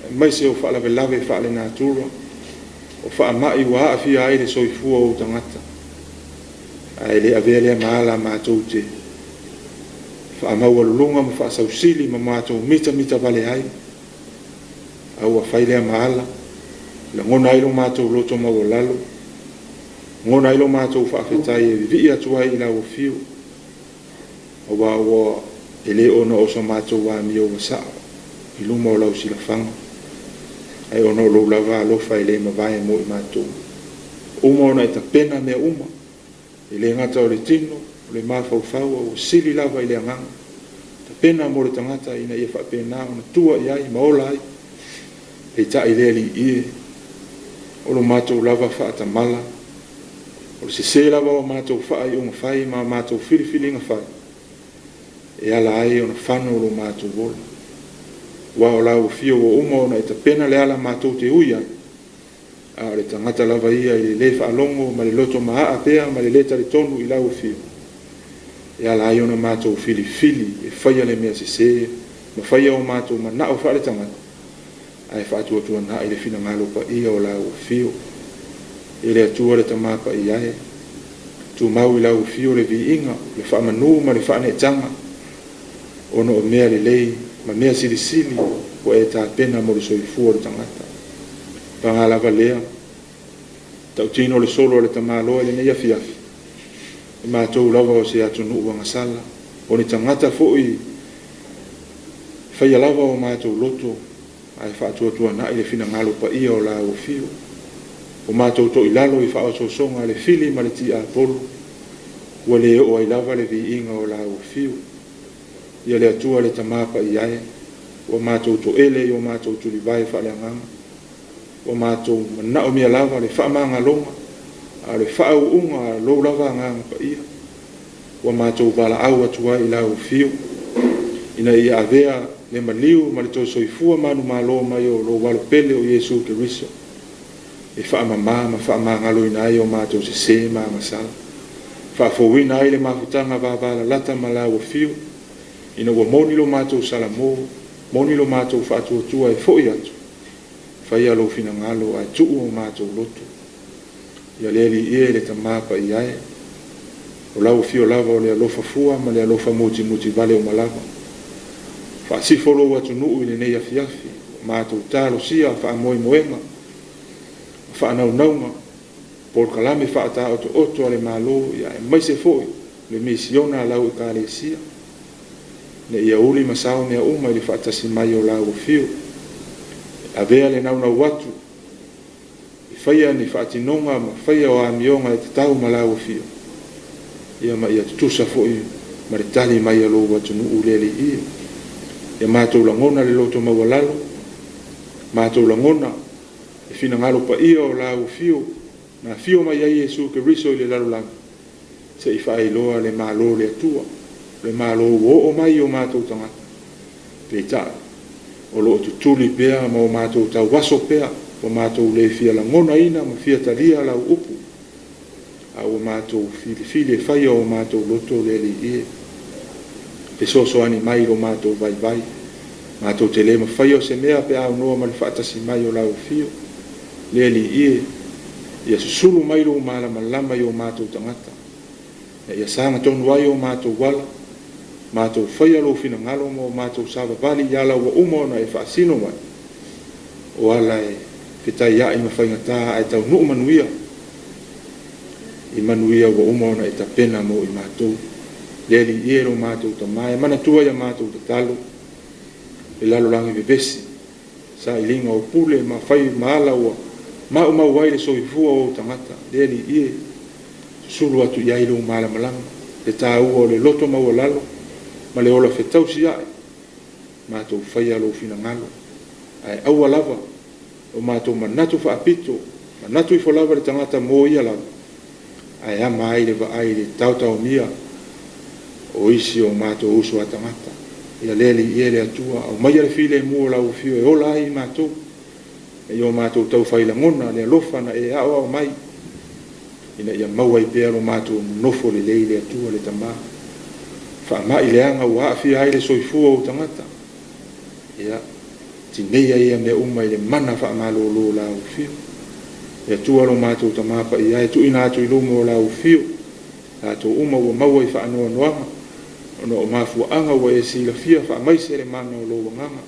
aemaise o faalavelave faalenatura, o faamai ua aafia ai le soifua o ou tagata, ae le avea lea ma ala matou te faamaualuluga ma faasausili ma matou mitamitavale ai, a ua fai lea ma ala, lagona ai lo matou loto maualalo, lagona ai lo matou faafetai e vivii atu ai i lau afio, aua ua e le ona o so matou amio ua sao i luma o lau silafaga, ae ona o lou lava alofa e le mavae mo i matou. Uma ona e tapena mea uma, e le gata o le tino, o le mafaufau, a ua sili lava i le agaga, tapena mo le tagata ina ia faapena ona tua i ai ma ola ai. Peitai le Alii e, o lo matou lava faatamala, o le sese lava o matou faaiuga fai ma matou filifiliga fai, e ala ai ona fano lo matou ola. Aua o lau afio ua uma ona e tapena le ala matou te ui ai, a o le tagata lava ia i le le faalogo ma le loto maaa pea ma le le talitonu i lau afio, e ala ai ona matou filifili e faia le mea sese ma faia o matou manao faaletagata, ae faatuatuanai le finagalo paia o lau afio. E le Atua le Tama Paia e, tumau i lau afio le viiga, le faamanu ma le faaneetaga, ona o mea lelei ma mea silisili ua e tapena mo le soifua o le tagata. Paga lava lea, tautino le solo a le tamaloa i lenei afiafi, e matou lava o se atunuu agasala, o ni tagata foi faia lava o matou loto, ae faatuatuanai le finagalo paia o lau afio. O matou toilalo i faaosoosoga a le fili ma le tiapolo, ua le oo ai lava le viiga o lau afio. Ia le Atua le Tama Paia e, ua matou toele i o matou tulivae faaleagaga, ua matou manaomia lava le faamagaloga, a o le faauuga a lou lava agaga paia, ua matou valaau atu ai i lau afio, ina ia avea le maliu ma le toe soifua manumalo mai o lou alo pele o Iesu Keriso, e faamama ma faamagaloina ai o matou sese ma agasala, faafouina ai le mafutaga vavalalata ma lau afio, ina ua moni lo matou salamo, moni lo matou faatuatua e foi atu, faia lou finagalo ae tuu o matou loto. Ia le Alii e, le Tama Paia e, o lau afio lava o le alofa fua ma le alofa mutimutivale uma lava. Faasifo lou atunuu i lenei afiafi, matou talosia faamoemoega, faanaunauga, polokalame faataotooto a le Malo, ia aemaise foi le misiona a lau Ekalesia, ina ia uli ma sao mea uma i le faatasi mai o lau afio. Avea le naunau atu e faia ni faatinoga ma faia o amioga e tatau ma lau afio, ia ma ia tutusa foi ma le tali mai a lou atunuu le Alii e. Ia matou lagona le loto maualalo, matou lagona le finagalo paia o lau afio, na afio mai ai Iesu Keriso i le lalolagi, se i faailoa le Malo o le Atua, le Malo ua oo mai i o matou tagata. Peitai, o lo o tutuli pea ma o matou tauaso pea, ua matou le fia lagonaina ma fia talia lau upu, a ua matou filifili e faia o matou loto le Alii e. Fesoasoani mai i lo matou vaivai, matou te le mafaia o se mea pe aunoa ma le faatasi mai o lau afio. Le Alii e, ia susulu mai lou malamalama i o matou tagata, ina ia sagatonu ai o matou ala, Matou faia Lou finagalo ma o matou savavali i ala ua uma ona E faasino mai, o ala e fetaia'i ma faigata ae taunuu manuia i manuia ua uma ona E tapena mo i matou. Le Alii e, lo matou Tama, e manatua i a matou tatalo le lalolagi vevesi, sailiga o pule ma fai ma ala ua maumau ai le soifua o ou tagata. Le Alii e, susulu atu i ai Lou malamalama, le taua o le loto maualalo ma le ola fetausia'i, matou faia Lou finagalo, ae aua lava o matou manatu faapito, manatu ifo lava le tagata mo ia lava, ae ama ai le vaai i le taotaomia o isi o matou uso a tagata. Ia le Alii e, le Atua, aumaia le filemu o lau afio e ola ai i matou, ina ia o matou taufai lagona le alofa na E aoao mai, ina ia maua ai pea lo matou nonofo lelei, le Atua le Tama. Faama'i leaga ua aafia ai le soifua o ou tagata, ia tineia ia mea uma i le mana faamalolo o lau afio. Le Atua lo matou Tama paia e, tuuina atu i luma o lau afio latou uma ua maua i faanoanoaga ona o mafuaaga ua E silafia, faamaise le mana o lou agaga.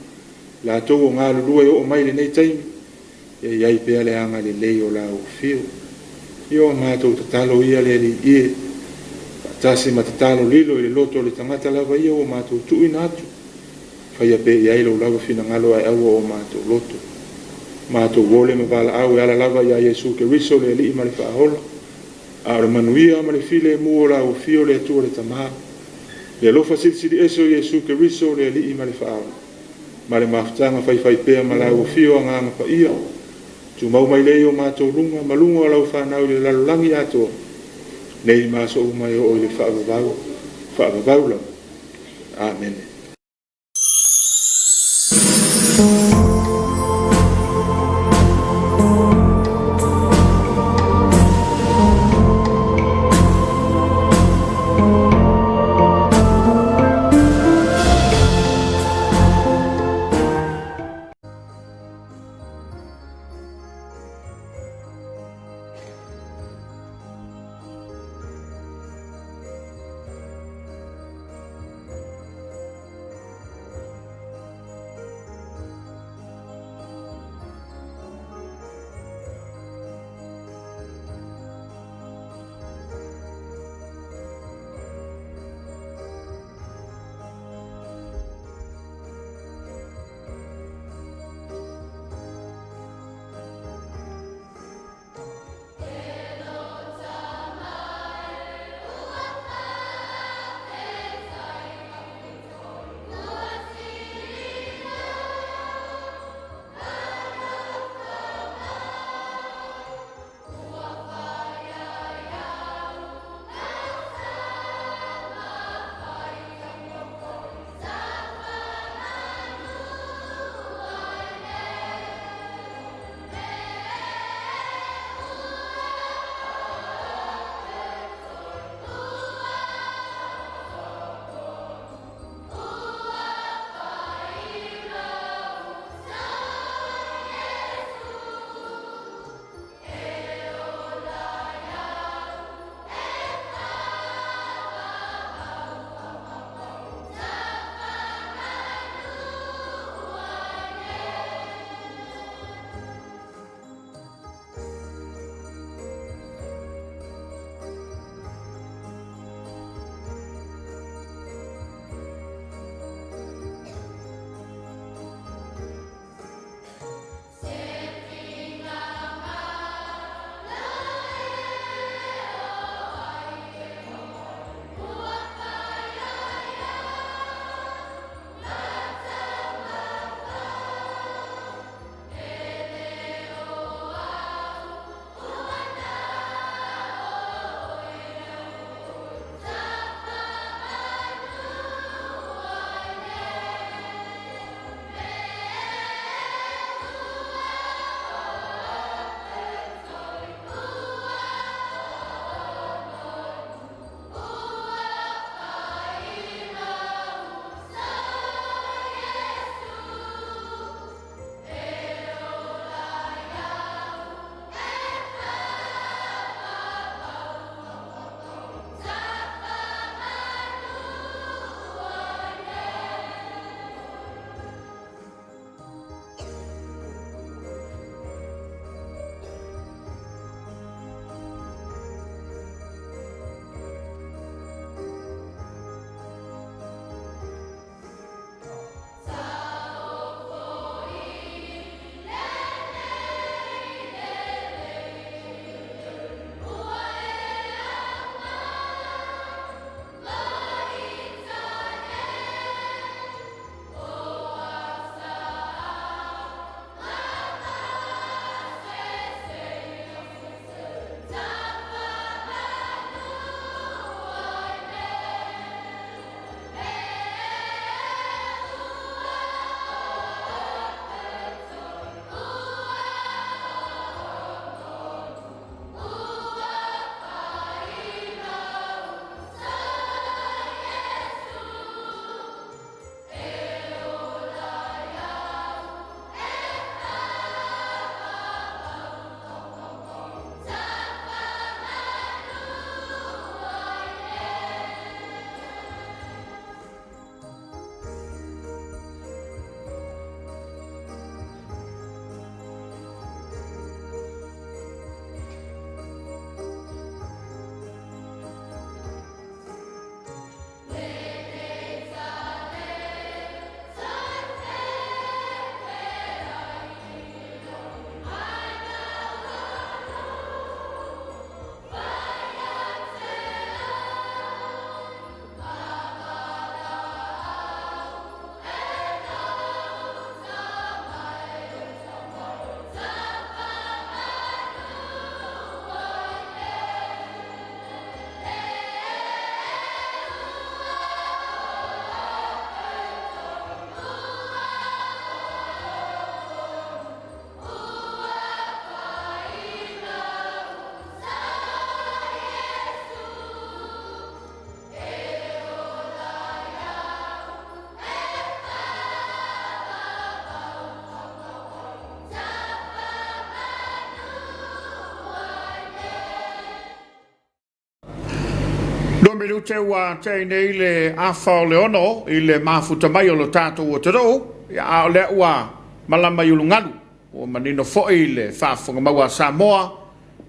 Latou o galulue e oo mai lenei taimi, ia i ai pea le agalelei o lau afio. Ia o matou tatalo ia, le Alii e, faatasi ma tatalo lilo i le loto o le tagata lava ia ua matou tuuina atu, faia pea i ai lou lava finagalo ae aua o matou loto. Matou ole ma valaau e ala lava ia Iesu Keriso le Alii ma le Faaola, a o le manuia ma le filemu o lau afio, le Atua le Tama, le alofa silisili ese o Iesu Keriso le Alii ma le Faaola, ma le mafutaga faifaipea ma lau afio Agaga Paia, tumau mai lea i o matou luga ma luga o lau fanau i le lalolagi atoa, nei ma aso uma e oo i le faavavau, faavavau lava. Amene. Dominute ua tea nei le afa o le 6 i le mafuta mai o lo tatou atunuu, ia, a o lea ua malama i ulugalu, ua manino foi le faafofoga maua a Samoa,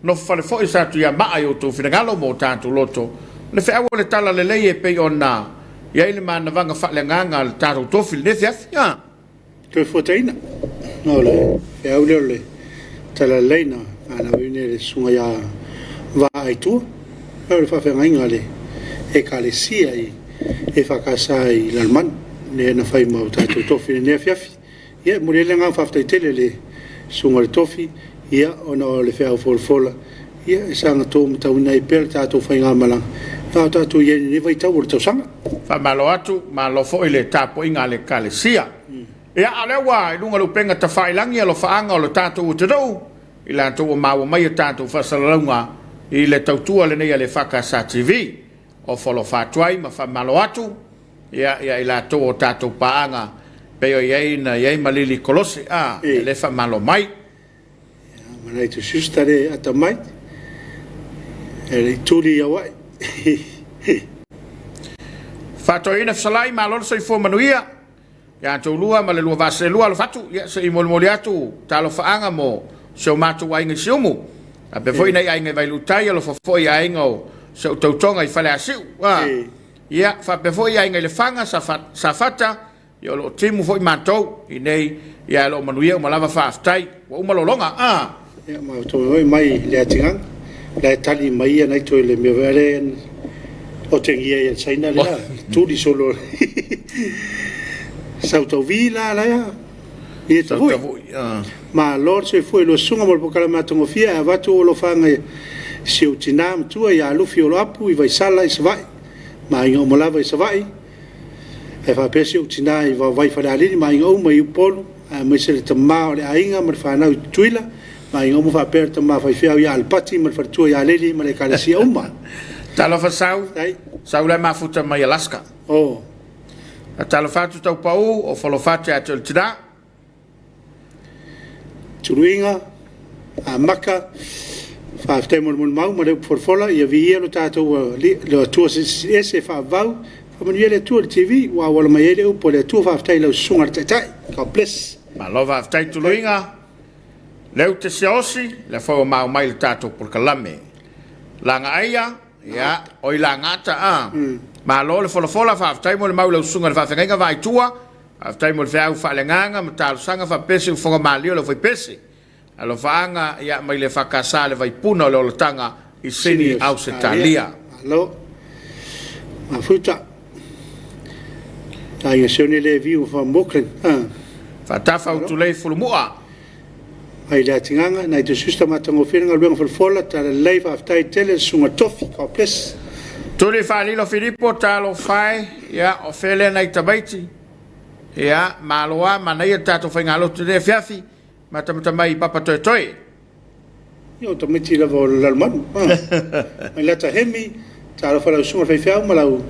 nofo fale foi sa Tuiamaa i outou finagalo ma o tatou loto, le feau o le tala lelei e pei ona i ai le manavaga faaleagaga a le tatou tofi i lenei afiafi. Ia. Toe fuataina. O le feau lea o le talalelei na valaauina e le susuga ia Vaaitua, o le faafeagaiga a le Ekalesia i EFKS i Lalomanu, lea na fai ma o tatou tofi i lenei afiafi. Ia, e momoli ai le agaga faafetai tele i le susuga i le tofi, ia, ona o le feau folafola, ia, e saga matauina ai pea le tatou faigamalaga, a o tatou i ai i lenei vaitau o le tausaga. Faamalo atu, malo foi le tapuaiga a le Ekalesia. Ia, a o lea ua i luga o le upega tafailagi alofaaga o le tatou atunuu, i latou ua maua mai a tatou faasalalauga i le tautua lenei a le EFKS TV. Ofo alofa atu ai ma faamalo atu ia ia i latou o tatou paaga pei o i ai na i ai ma Lili Kolose a e le faamalo mai. Manaitu sister le atamai e le tuli i Hawaii. Faatoeaina fesalai, malo le soifua manuia. Ia outou lua ma le lua vaa seelua alofa atu, ia se i molimoli atu talofaaga mo si o matou aiga i Siumu. Faapea foi nai aiga i Vailuutai, alofa foi i aiga o si ou tautoga i Faleasiu. Ia, faapea foi aiga i Lefaga, Safata, ia o lo o timu foi matou i nei, ia o lo o manuia uma lava, faafetai. Ua uma lologa, a. Ia, ma outou foi mai le atigaga, la e tali mai ia nai toe le mea foi lea otegia ia le Saina lea, tuli solo. Sautauvi la la ia. Ia tavui. Malo le soifua i lua susuga mo le polokalame matagofie ae avatu ou alofaga i si ou tina matua ia Lufi Oloapu i Vaisala i Savaii ma aiga uma lava i Savaii, ae faapea si ou tina i Vaovai Falealili ma aiga uma i Upolu, aemaise le tama o le aiga ma le fanau i Tutuila ma aiga uma, faapea le tama faifeau ia Alapati ma le faletua ia Aleli ma le ekalesia uma. Talofa Sau, Sau la e mafuta mai Alaska. Oh. Talofa atu Taupau o Folofate ia te oe le tina. Tuluiga, Amaka, faafetai mo le molimau ma le upu folafola, ia viia lo tatou le Atua Silisili Ese faavavau, faamanuia le Atua i le TV ua auala mai ai le upu a le Atua, faafetai i lau susuga i le Taitai. God bless. Malo faafetai Tuluiga, lea ou te siaosi, lea foi ua maua mai le tatou polokalame. Lagaaia, ia, oi Lagaata a. Malo le folafola, faafetai mo le mau i lau susuga i le faafeagaiga Vaaitua, Faafetai mo le feau faaleagaga ma talosaga faapea se ufoga malie o le aufaipese. Alofaaga ia mai le EFKS le vaipuna o le olataga i Sini Ausetalia. Malo. Mafuta. Aiga Sione le viu from Auckland. Faatafa Utulei Fulumua. Mai le atigaga, nai te sister matagofie le galuega folafola, talalelei, faafetai tele le susuga Tofi, God bless. Tuli Faalilo Filipo, talofa e, ia, o fea lea nai tamaiti? Ia, malo a, manaia le tatou faigalotu i lenei afiafi, matamata mai i Papatoetoe. Ia, o tamaiti lava o le Lalomanu. Mai Lata Hemi, talofa lau susuga i le faifeau ma lau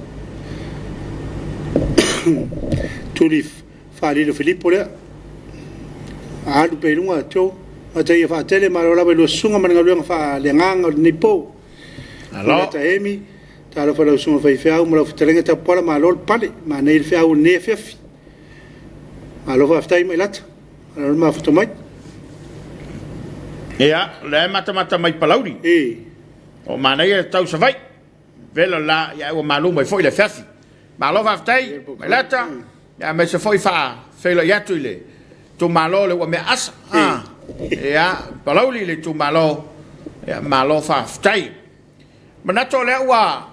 Tuli Faalilo Filipo lea. Alu pea i luga, Joe. Mata ia faatele, malo lava i lua susuga ma le galuega faaleagaga o lenei po. Malo. Lata Hemi, talofa lau susuga faifeau ma lau fetalaiga Tapuala, malo le pale. Manaia le feau o lenei afiafi. Malo faafetai mai Lata. Malo le mafuta mai. Ia, o lea e matamata mai Palauli. E. O manaia tau Savaii. Velo la, ia ua malu mai foi le afiafi. Malo faafetai, mai Lata. Ia aemaise foi faafeiloai atu i le itumalo le ua mea asa. Ia, Palauli le itumalo. Ia, malo faafetai. Manatu o lea ua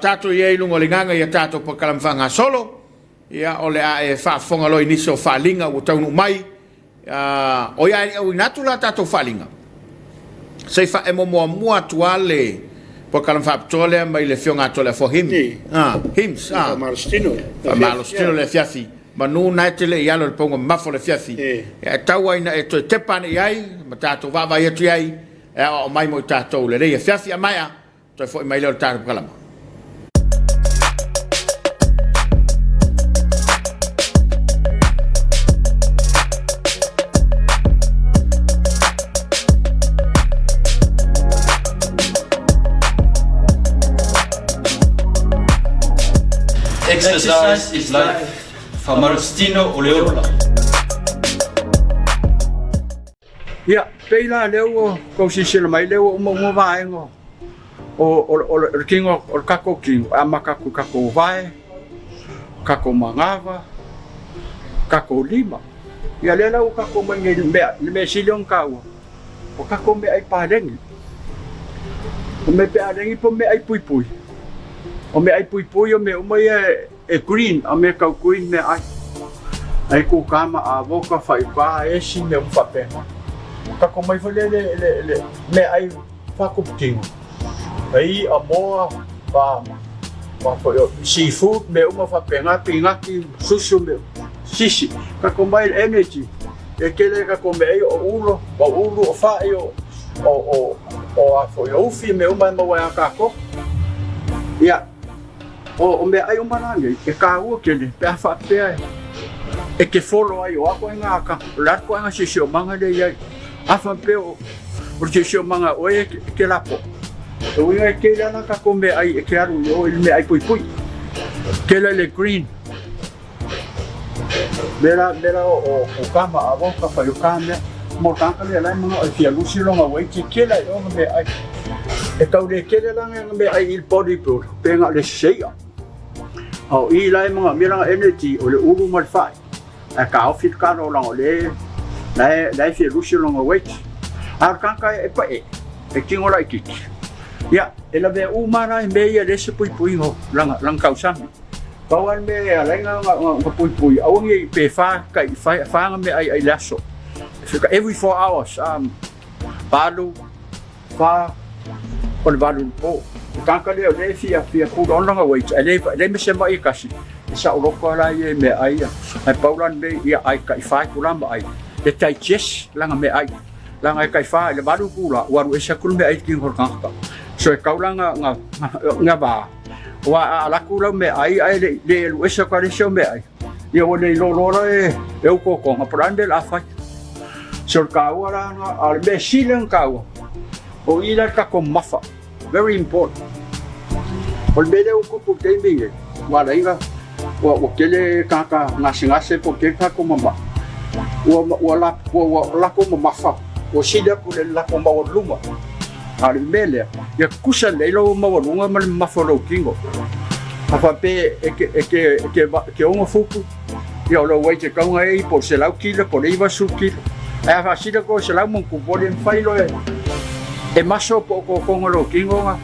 tatou i ai i luga o le igaga i a tatou polokalame faagasolo. Ia, o le a e faafofoga loa i nisi o faaaliga ua taunuu mai. O ia e auina atu la tatou faaaliga, se i faaemo muamua atu lava le polokalame faapitoa lea mai le Afioga atu a le Afoa Him. Hims. Faamalositino le afiafi. Manu na e te le i alo i le pauga mamafa o le afiafi. Ia e tau ai ina e toe tepa ane i ai ma tatou vaavaai atu i ai e aoao mai mo i tatou lenei afiafi. A maea, toe foi mai lea o le tatou polokalame. Exercise is life, Faamalositino o le ola. Ia, pei la lea ua tou silasila mai lea ua uma uma vaega o, o, o, le tino, o le tatou tino, e amata atu i tatou vae, tatou manava, tatou lima. Ia lea la ua tatou mai nei mea, le mea sili ona taua, o tatou meaai paleni. O mea paleni po o meaai puipui. O meaai puipui o mea uma ia e green, a mea tau green meaai. Ai kūkā ma avoka, faigā, esi, mea uma faapena. Tatou mai foi lea le, le, le meaai faatuputino. Ai i'a, moa, pa, pa foi o seafood, mea uma faapena, pinati, susu, mea sisi. Tatou mai le energy. E tele tatou mea ai o ulo, o ulu, o fai, o, o, o, o a foi, o ufi, mea uma e maua ai a tatou. Ia, O meaai uma la nei, e kāua tele pe a faapea e te folo ai o a koe ngā ka, o le a koe ngā siosiomaga lea i ai. A faapea o le siosiomaga oe e te lapo, e uiga e tele ana tatou meaai e te alu i o i le meaai puipui. Tele le green. Mea la o kama a o ka whai o ka mea. Mo tāka lea lai mga o fia lusi longa wei te tele ai o nga meaai. E tau le tele la nga meaai i le bodybuild, pe nga le seia. A o i lai mga mea langa energy o le ulu ma le whai. A ka ofi le kalo langa o le lai fia lusi longa weight. A o le kāka e pa e, e tingo lai titi. Ia, e lawe u mara i mea ia le se pui pui ho langa, langa kausami. Pau lava le mea e ala ai ona puipui, aua ne i pe whā kai, whā ngā mea ai ai le aso. Every 4 hours, valu, whā, o le valu le pō. O tāka lea o lea e fia, fia pula ona ngā weight, ai le, le me se mai e kasi, e sa o loko ala ia e mea ai ia. Ai pau la le mea ia ai kai whā kula ma ai. Le digest langa mea ai. Langa e kai whā i le valu kula, waru e sa kulu mea ai ki ngā kangata. So e kau la ngā, ngā, ngā wā. Aua a ala atu lau meaai ae le i alu ese atu le isi au meaai, ia ua le iloa loa la e ou kokoga po o le a le mea o le a fai. So o le taua la lena, a o le mea sili ona taua, o i la le tatou mafa, very important. O le mea lea ua tupu i le taimi lenei, ua ala ai ona ua tele tagata gasegase po o tele tagata ua mamai, ua latou mamafa, ua sili atu i le latou maualuluga. A o le mea lea, ia tutusa lelei lou maualuga ma le mamafa o lou tino. A faapea e te, e te, e te, e te 6 futu, ia o lou weight e tatau ona i ai po o le 100 kilo po o le 90 kilo. Ae a faasili atu o le 100 ma ona tupu, e le mafai loa e, e maso po o totoga o lou tino na,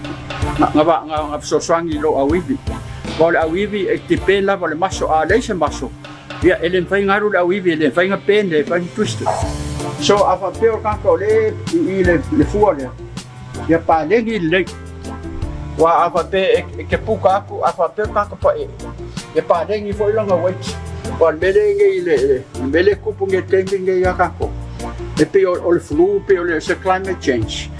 na, na, na, na fesoasoani i lou auivi. Aua o le auivi e depend lava i le maso, a leai se maso, Ia, e le mafai ona alu le auivi, e le mafai ona bend, e le mafai ona twist. So, a faapea o le tagata o lea e i i le, le fua lea, ia paleni lelei. Aua a faapea e, e te puka atu, a faapea o le tagata paee, ia paleni foi lona weight. Aua o le mea lea e i le, le, le mea lea e tupu nei i le taimi lenei ia tatou, e pei o, o le flu, pei o le, se climate change.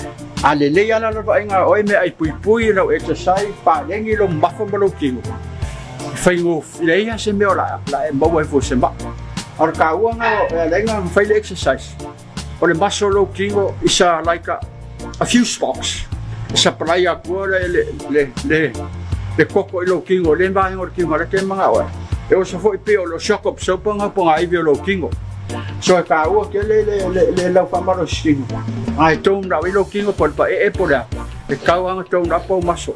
A lelei lava la le vaaiga a oe, meaai puipui, lau exercise, paleni lou mamafa ma lou tino. Faigofie, leai lava se mea o le a e maua ai foi se maa. A o le taua lena e ala ai ona fai le exercise, o le muscle o lou tino is a like a fuse box. E supply atua le, le, le, le, le koko i lou tino, le vaega o le tino la te manao ai. E oso foi pei o le shock absorber nga pogaiwi o lou tino. So e taua tele le, le, le lau faamalosi tino. A e tone up i lou tino po o le paee po o le a, e tau lava ona tone up ou muscle.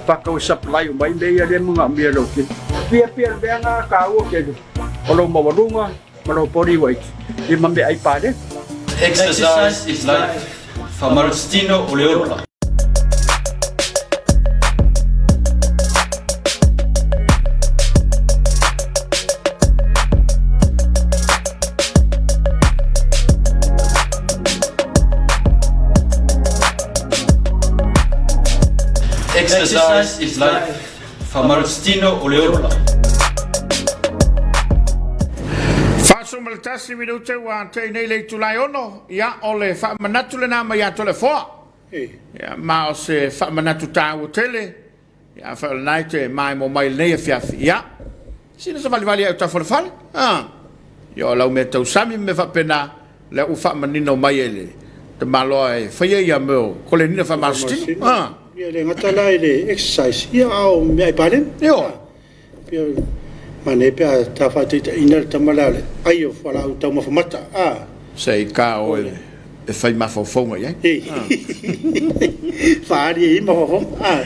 Whakau supply o mai mea ia le manaomia lou kino. Pia pia le mea nga taua tele o lou maualuga ma lou body weight i ma meaai paleni. Exercise is life, Faamalositino o le ola. Exercise is life, Faamalositino o le ola. 41 minute ua tei nei le itula e 6, ia o le faamanatu lena mai ia Toleafoa. Ia ma o se faamanatu taua tele, ia afai o lena e te maemo mai lenei afiafi, ia sina savalivali ai o tafa o le fale, a ia o lau mea tausami ma mea faapena, lea ua faamanino mai e le tamaloa e faia ia mea o kolenina faamalositino. A. Ia e le gata la i le exercise, ia a o meaai paleni. Ioe. Pei o manaia pe a ta faataitaiina le tama lea o le ai o fualaau taumafa mata a. Se i ka oe e fai mafaufauga i ai. Faaali ai mafaufauga a.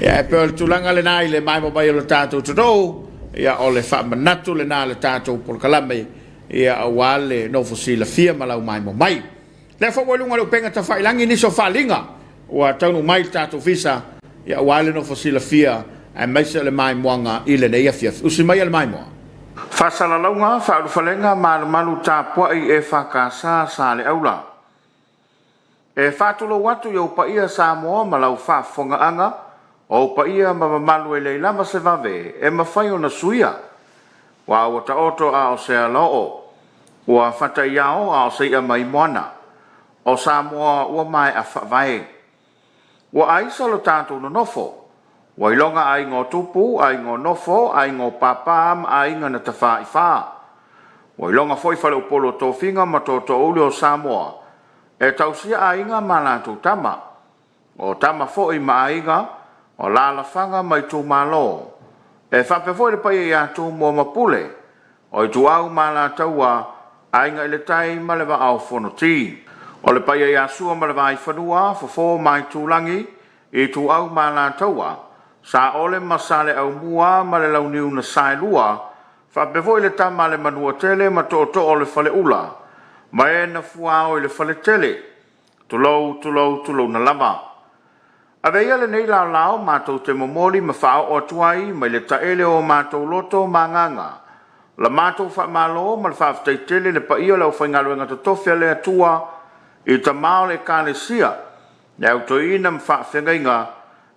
Ia, e pei o le tulaga lena i le maimoa mai o le tatou atunuu, ia o le faamanatu lena a le tatou polokalame, ia aua le nofo silafia ma lau maimoa mai. Lea foi ua i luga o le upega tafailagi nisi o faaaliga ua taunuu mai i le tatou Ofisa, ia aua le nofo silafia aemaise o le maimoaga i lenei afiafi. Usi maia le maimoa. Faasalalauga, Faaulufalega Malumalu Tapuai EFKS Saleaula. E faatulou atu i ou paia Samoa ma lau faafofogaaga, o ou paia ma mamalu e leai lava se vave e mafai ona suia. Aua ua taoto a o se alaoo, ua fata i ao a o se i'a mai moana. O Samoa ua maea faavae. Ua aisa lo tatou nonofo, ua iloga aiga o tupu, aiga o nofo, aiga o papa ma aiga na tafaifa. Ua iloga foi faleupolu o tofiga ma tootoouli o Samoa e tausia aiga ma latou tama. O tama foi ma aiga, o alaalafaga ma itumalo. E faapea foi le paia ia Tumua ma Pule, o Ituau ma Alataua, Aiga i le Tai ma le Vaa o Fonoti. O le paia ia Sua ma le Vaifanua, Fofo ma Aitulagi, Ituau ma Alataua, Saole ma Saleaaumua ma le Launiu na Saelua, faapea foi le Tama a le Manuatele ma Tootoo o le Faleula, ma e na fuao i le faletele. Tulou, tulou, tulouna lava. Avea ia lenei laolao matou te momoli ma faaoo atu ai mai le taele o o matou loto ma agaga la matou faamalo ma le faafetai tele i le paia o le aufaigaluega totofi a le Atua i tama o le Ekalesia, le Au Toeaina ma Faafeagaiga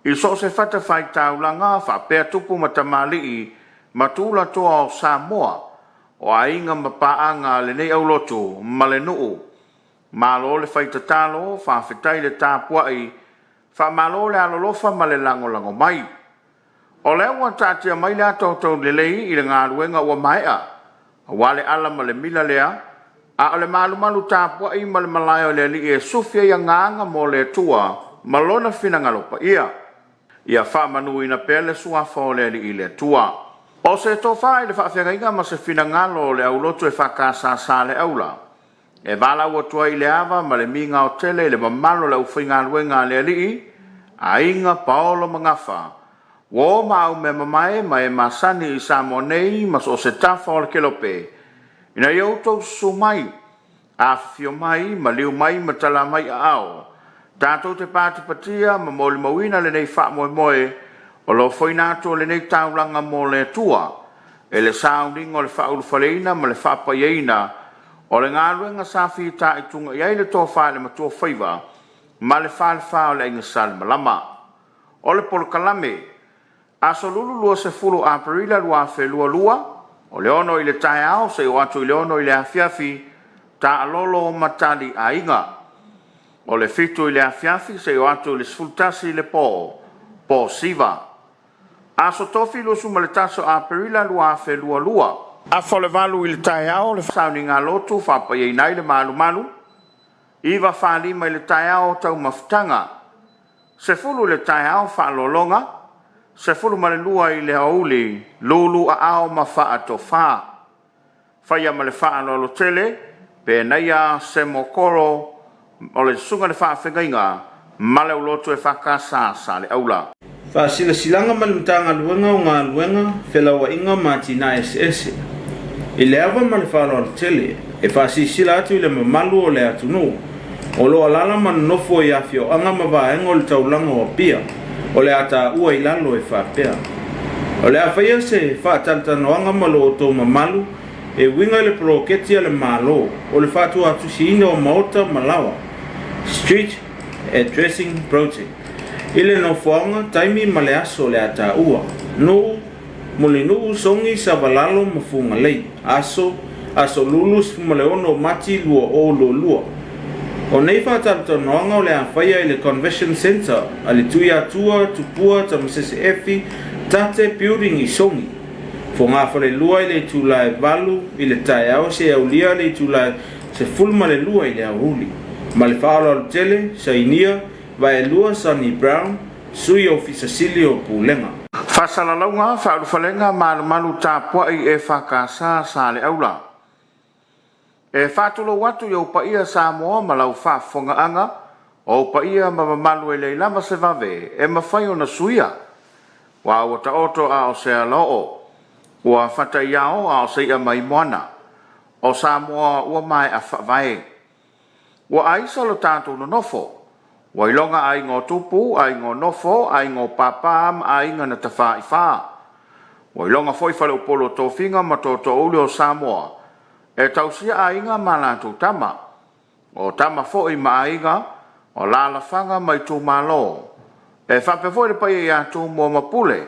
i so o se fatafaitaulaga faapea tupu ma tamalii ma tulatoa o Samoa, o aiga ma paaga a lenei aulotu ma le nuu. Malo le fai tatalo, faafetai le tapuai, faamalo le alolofa ma le lagolago mai. O lea ua taatia mai le ata o taulelei i le galuega ua maea, aua le ala ma le mila lea, a o le malumalu tapuai ma le malae o le Alii e sufi ai agaga mo le Atua ma Lona finagalo paia. Ia faamanuina pea le Suafa o le Alii le Atua. O se tofa i le faafeagaiga ma se finagalo o le aulotu e faakasasa Saleaula, E valaau atu ai i le ava ma le migao tele i le mamalu o le aufaigaluega a le Alii, Aiga Paolo ma Gafa, uo ma aumeamamae ma e masani i Samoa nei ma so o se tafa o le kelope, ina ia outou susu mai, afifio mai, maliu mai ma tala mai aao, tatou te patipatia ma molimauina lenei faamoemoe o le ofoina atu o lenei taulaga mo le Atua e le sauniga o le faaulufaleina ma le faapaiaina o le galuega sa fitaituga i ai le tofa i le Matuafaiva ma le falefa o le Aiga Salemalama. O le polokalame, Aso Lulu 20 Aperila 2022, o le 6 i le taeao seia oo atu i le 6 i le afiafi, taalolo ma tali aiga. O le 7 i le afiafi seia oo atu i le 11 i le po, po siva. Aso Tofi 21 o Aperila 2022. Afa o le 8 i le taeao le sauniga lotu faapaiaina ai le malumalu, 9:45 i le taeao taumafataga, 10 i le taeao faaaloaloga, 12 i le aoauli lulu aao ma faatofa. Faia ma le faaaloalo tele, Penaia Semo Koro o le Susuga i le Faafeagaiga ma le Aulotu EFKS Saleaula. Faasilasilaga ma le Matagaluega o Galuega, Felauaiga ma Atinae Eseese. I le ava ma le faaaloalo tele, e faasilasila atu i le mamalu o le atunuu o lo o alaala ma nonofo i afioaga ma vaega o le taulaga o Apia, o le a taua i lalo e faapea, O le a faia se faatalatalanoaga ma lo outou mamalu e uiga i le poloketi a le Malo o le faatuatusiina o maota ma laoa, Street Addressing Project, i le nofoaga, taimi ma le aso o le a taua, nuu, Mulinuu, Sogi, Savalalo ma Fugalei, aso, Aso Lulu 16 o Mati 2022. O nei faatalatalanoaga o le a faia i le Convetion Centre a le Tuiatua Tupua Tamasese Efi Tate Building i Sogi, Fogafalelua i le itula e 8 i le taeao seia aulia le itula e 12 i le aoauli. Ma le faaaloalo tele, sainia, Vaelua Sonny Brown, Sui Ofisa Sili o Pulega. Faasalalauga, Faaulufalega Malumalu Tapuai EFKS Saleaula. E faatulou atu i ou paia Samoa ma lau faafofogaaga, o ou paia ma mamalu e leai lava se vave e mafai ona suia, aua ua taoto a o se alaoo, ua fata i ao a o se i'a mai moana. O Samoa ua maea faavae. Ua aisa lo tatou nonofo, ua iloga aiga o tupu, aiga o nofo, aiga o papa ma aiga na tafaifa. Ua iloga foi faleupolu o tofiga ma tootoouli o Samoa e tausia aiga ma latou tama, o tama foi ma aiga, o alaalafaga ma itumalo. E faapea foi le paia ia Tumua ma Pule,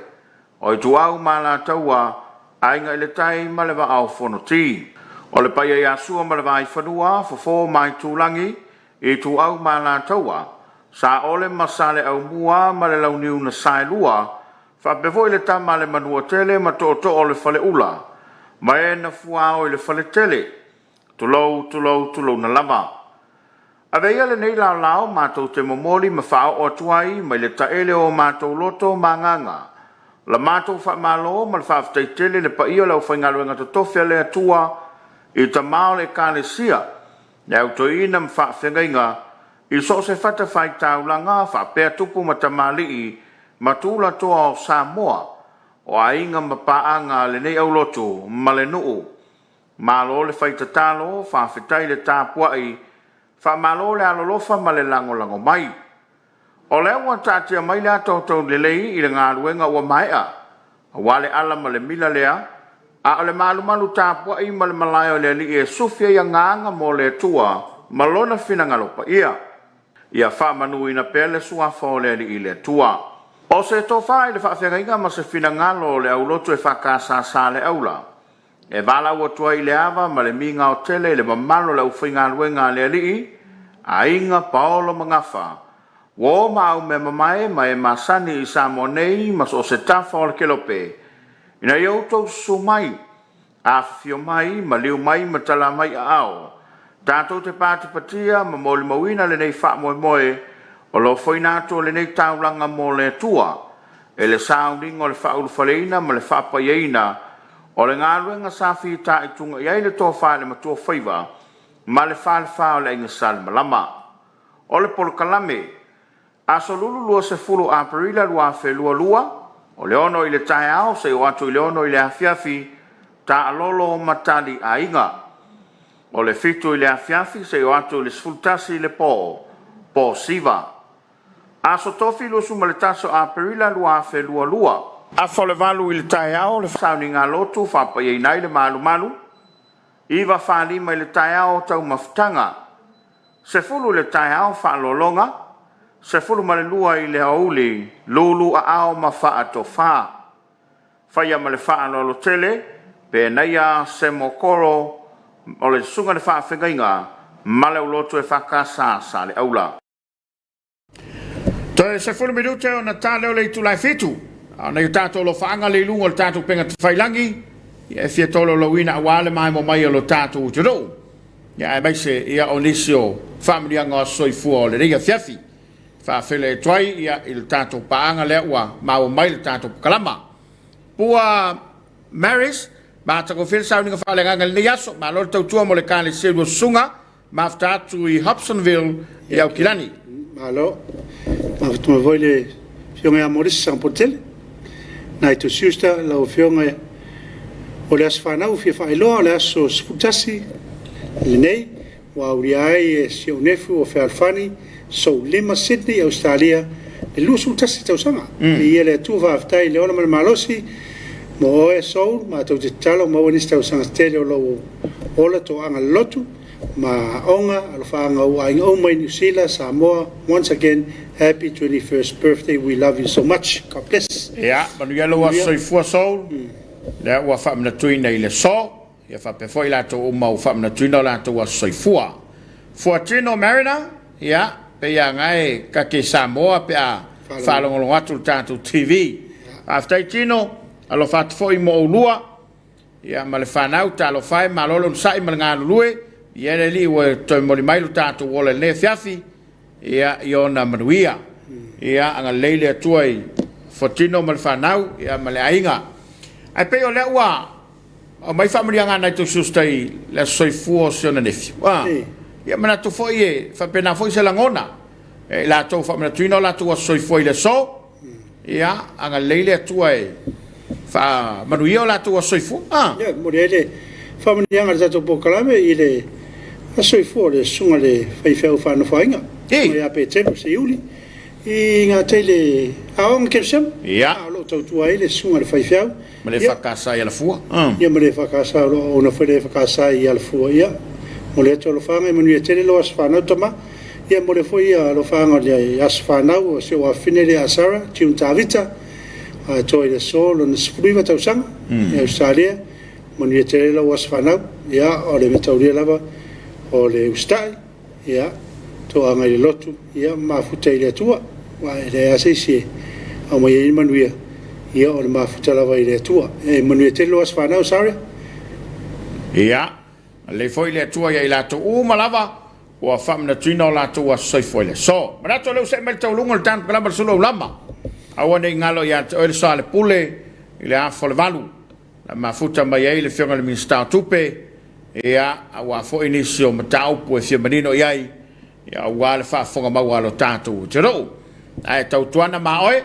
o Ituau ma Alataua, Aiga i le Tai ma le Vaa o Fonoti. O le paia ia Sua ma le Vaifanua, Fofo ma Aitulagi, Ituau ma Alataua, Saole ma Saleaaumua ma le Launiu na Saelua, faapea foi le Tama a le Manuatele ma Tootoo o le Faleula, ma e na fuao i le faletele. Tulou, tulou, tulouna lava. Avea ia lenei laolao matou te momoli ma faaoo atu ai mai le taele o o matou loto ma agaga la matou faamalo ma le faafetai tele i le paia o le aufaigaluega totofi a le Atua i tama o le Ekalesia, le Au Toeaina ma Faafeagaiga i so o se fatafaitaulaga faapea tupu ma tamalii ma tulatoa o Samoa, o aiga ma paaga a lenei aulotu ma le nuu. Malo le fai tatalo, faafetai le tapuai, faamalo le alolofa ma le lagolago mai. O lea ua taatia mai le ata o taulelei i le galuega ua maea, aua le ala ma le mila lea, a o le malumalu tapuai ma le malae o le alii e sufi ai agaga mo le Atua ma lona finagalo paia. Ia faamanuina pea le suafa o le Alii le Atua. O se tofa i le faafeagaiga ma se finagalo o le aulotu EFKS Saleaula, e valaau atu ai i le ava ma le migao tele i le mamalu o le aufaigaluega a le Alii, Aiga Paolo ma Gafa, uo ma aumeamamae ma e masani i Samoa nei ma so o se tafa o le kelope, ina ia outou susu mai, afifio mai, maliu mai ma tala mai aao, tatou te patipatia ma molimauina lenei faamoemoe o le ofoina atu o lenei taulaga mo le Atua e le sauniga o le faaulufaleina ma le faapaiaina o le galuega sa fitaituga i ai le Tofa i le Matuafaiva ma le Falefa o le Aiga Salemalama. O le polokalame, Aso Lulu 20 Aperila 2022, o le 6 i le taeao seia oo atu i le 6 i le afiafi, taalolo ma tali aiga. O le 7 i le afiafi seia oo atu i le 11 i le po, po siva. Aso Tofi 21 o Aperila 2022, afa o le 8 i le taeao le sauniga lotu faapaiaina ai le malumalu, 9:45 i le taeao taumafataga, 10 i le taeao faaaloaloga, 12 i le aoauli lulu aao ma faatofa. Faia ma le faaaloalo tele Penaia Semokoro o le Susuga i le Faafeagaiga ma le Aulotu EFKS Saleaula. Toe 10 minute ona ta lea o le itula e 7, a o nai o tatou alofaaga le i luga o le tatou upega tafailagi e fia tolaulauina aua le maemo mai o lo tatou atunuu, aemaise o nisi o faamanuiaga o aso soifua o lenei afiafi. Faafeiloai atu ai i le tatou paaga lea ua maua mai le tatou pakalama. Pua Maris, matagofie le sauniga faaleagaga i lenei aso. Malo le tautua mo le Ekalesia i lua susuga. Mafuta atu i Hobsonville i Aukilani. Malo. Mafuta mai foi le Afioga ia Maurice Sagapolutele. Nai to sister, lau Afioga o le aso fanau fia faailoa o le aso 11 lenei ua aulia ai e si ou nefu o Fealofani Soulima Sydney, Ausetalia le 21 tausaga. Viia le Atua, faafetai i le ola ma le malosi mo oe Soul, matou te tatalo maua nisi tausaga tele o lou ola toaga lotu ma aoga alofaaga o ou aiga uma i Niu Sila, Samoa. Once again, happy 21st birthday, we love you so much. God bless. Ia, manuia lou aso soifua Soul, lea ua faamanatuina i le aso. Ia faapea foi i latou uma ua faamanatuina o latou aso soifua. Fuatino Mariner, ia, pei lava na e kake Samoa pe a faalogologo atu i le tatou TV. Faafetai Tino, alofa atu foi mo oulua, ia ma le fanau, talofa e, malo le onosai ma le galulue, ia le Alii ua toe momoli mai lo tatou ola i lenei afiafi, ia, i ona manuia. Ia, agalelei le Atua i Fuatino ma le fanau ia ma le aiga. Ae pei o lea ua aumai faamanuiaga a nai tou siusta i le aso soifua o si ona nephew. Ah, ia manatu foi e faapena foi se lagona e i latou faamanatuina o latou aso soifua i le aso. Ia, agalelei le Atua e faamanuia o latou aso soifua. Ah. Ia, momoli ai le faamanuiaga a le tatou polokalame i le aso soifua o le susuga i le faifeau faanofoaiga, susuga ia Petelo Seiuli, i gatai i le aoga kerisiano, a o lo o tautua ai le susuga i le faifeau. Ma le EFKS i Alafua. Ia ma le EFKS o lo o auauna foi le EFKS i Alafua. Ia, momoli atu alofaaga ia manuia tele lou aso fanau tama. Ia momoli foi alofaaga o le aso fanau o si ou afafine lea a Sarah June Tavita, atoa i le aso lona 19 tausaga i Ausetalia. Manuia tele lou aso fanau. Ia, o le mea taulia lava o le usitai. Ia, toaga i le lotu, ia mafuta i le Atua, aua e leai lava se isi e aumai ai le manuia, ia o le mafuta lava i le Atua. E manuia tele lou aso fanau, Sarah. Ia, lelei foi le Atua ia i latou uma lava ua faamanatuina o latou aso soifua i le aso. Manatu o lea ua see mai le taualuga o le tanu kalama le sulu aulama. Aua ne i galo ia te oe le soalepule i le afa o le valu. Na mafuta mai ai le Afioga i le Minisita o Tupe, ia, aua foi nisi o mataupu e fia manino i ai, ia, aua le faafofoga maua a lo tatou atunuu. Ae tautuana ma oe,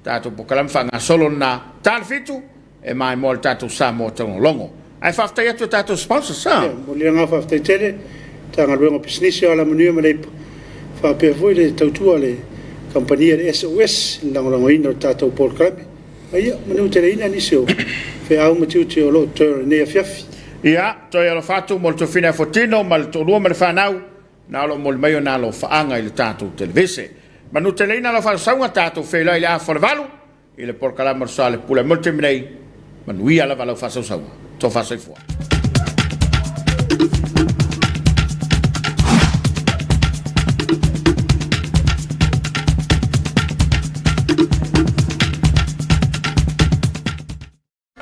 tatou polokalame faagasolo lena, ta le fitu, e maimoa le tatou Samoa taugologo. Ae faafetai atu i tatou sponsors, ha? Ia, momoli le agaga faafetai tele, Matagaluega o Pisinisi, o Alamanuia ma Leipa, faapea foi le tautua a le kamupani a le SOS i le lagolagoina o le tatou polokalame. Ia manuteleina nisi o feau ma tiute o lo o totoe o lenei afiafi. Ia, toe alofa atu mo le tofina e Fotino ma le toalua ma le fanau, na o lo o moli mai ona alofaaga i le tatou televise. Manuteleina lau faasauga, tatou feiloai i le afa o le valu i le polokalame o le Soa le Pule. Mo le taimi nei, manuia lava lau faasausauga. Tofa soifua.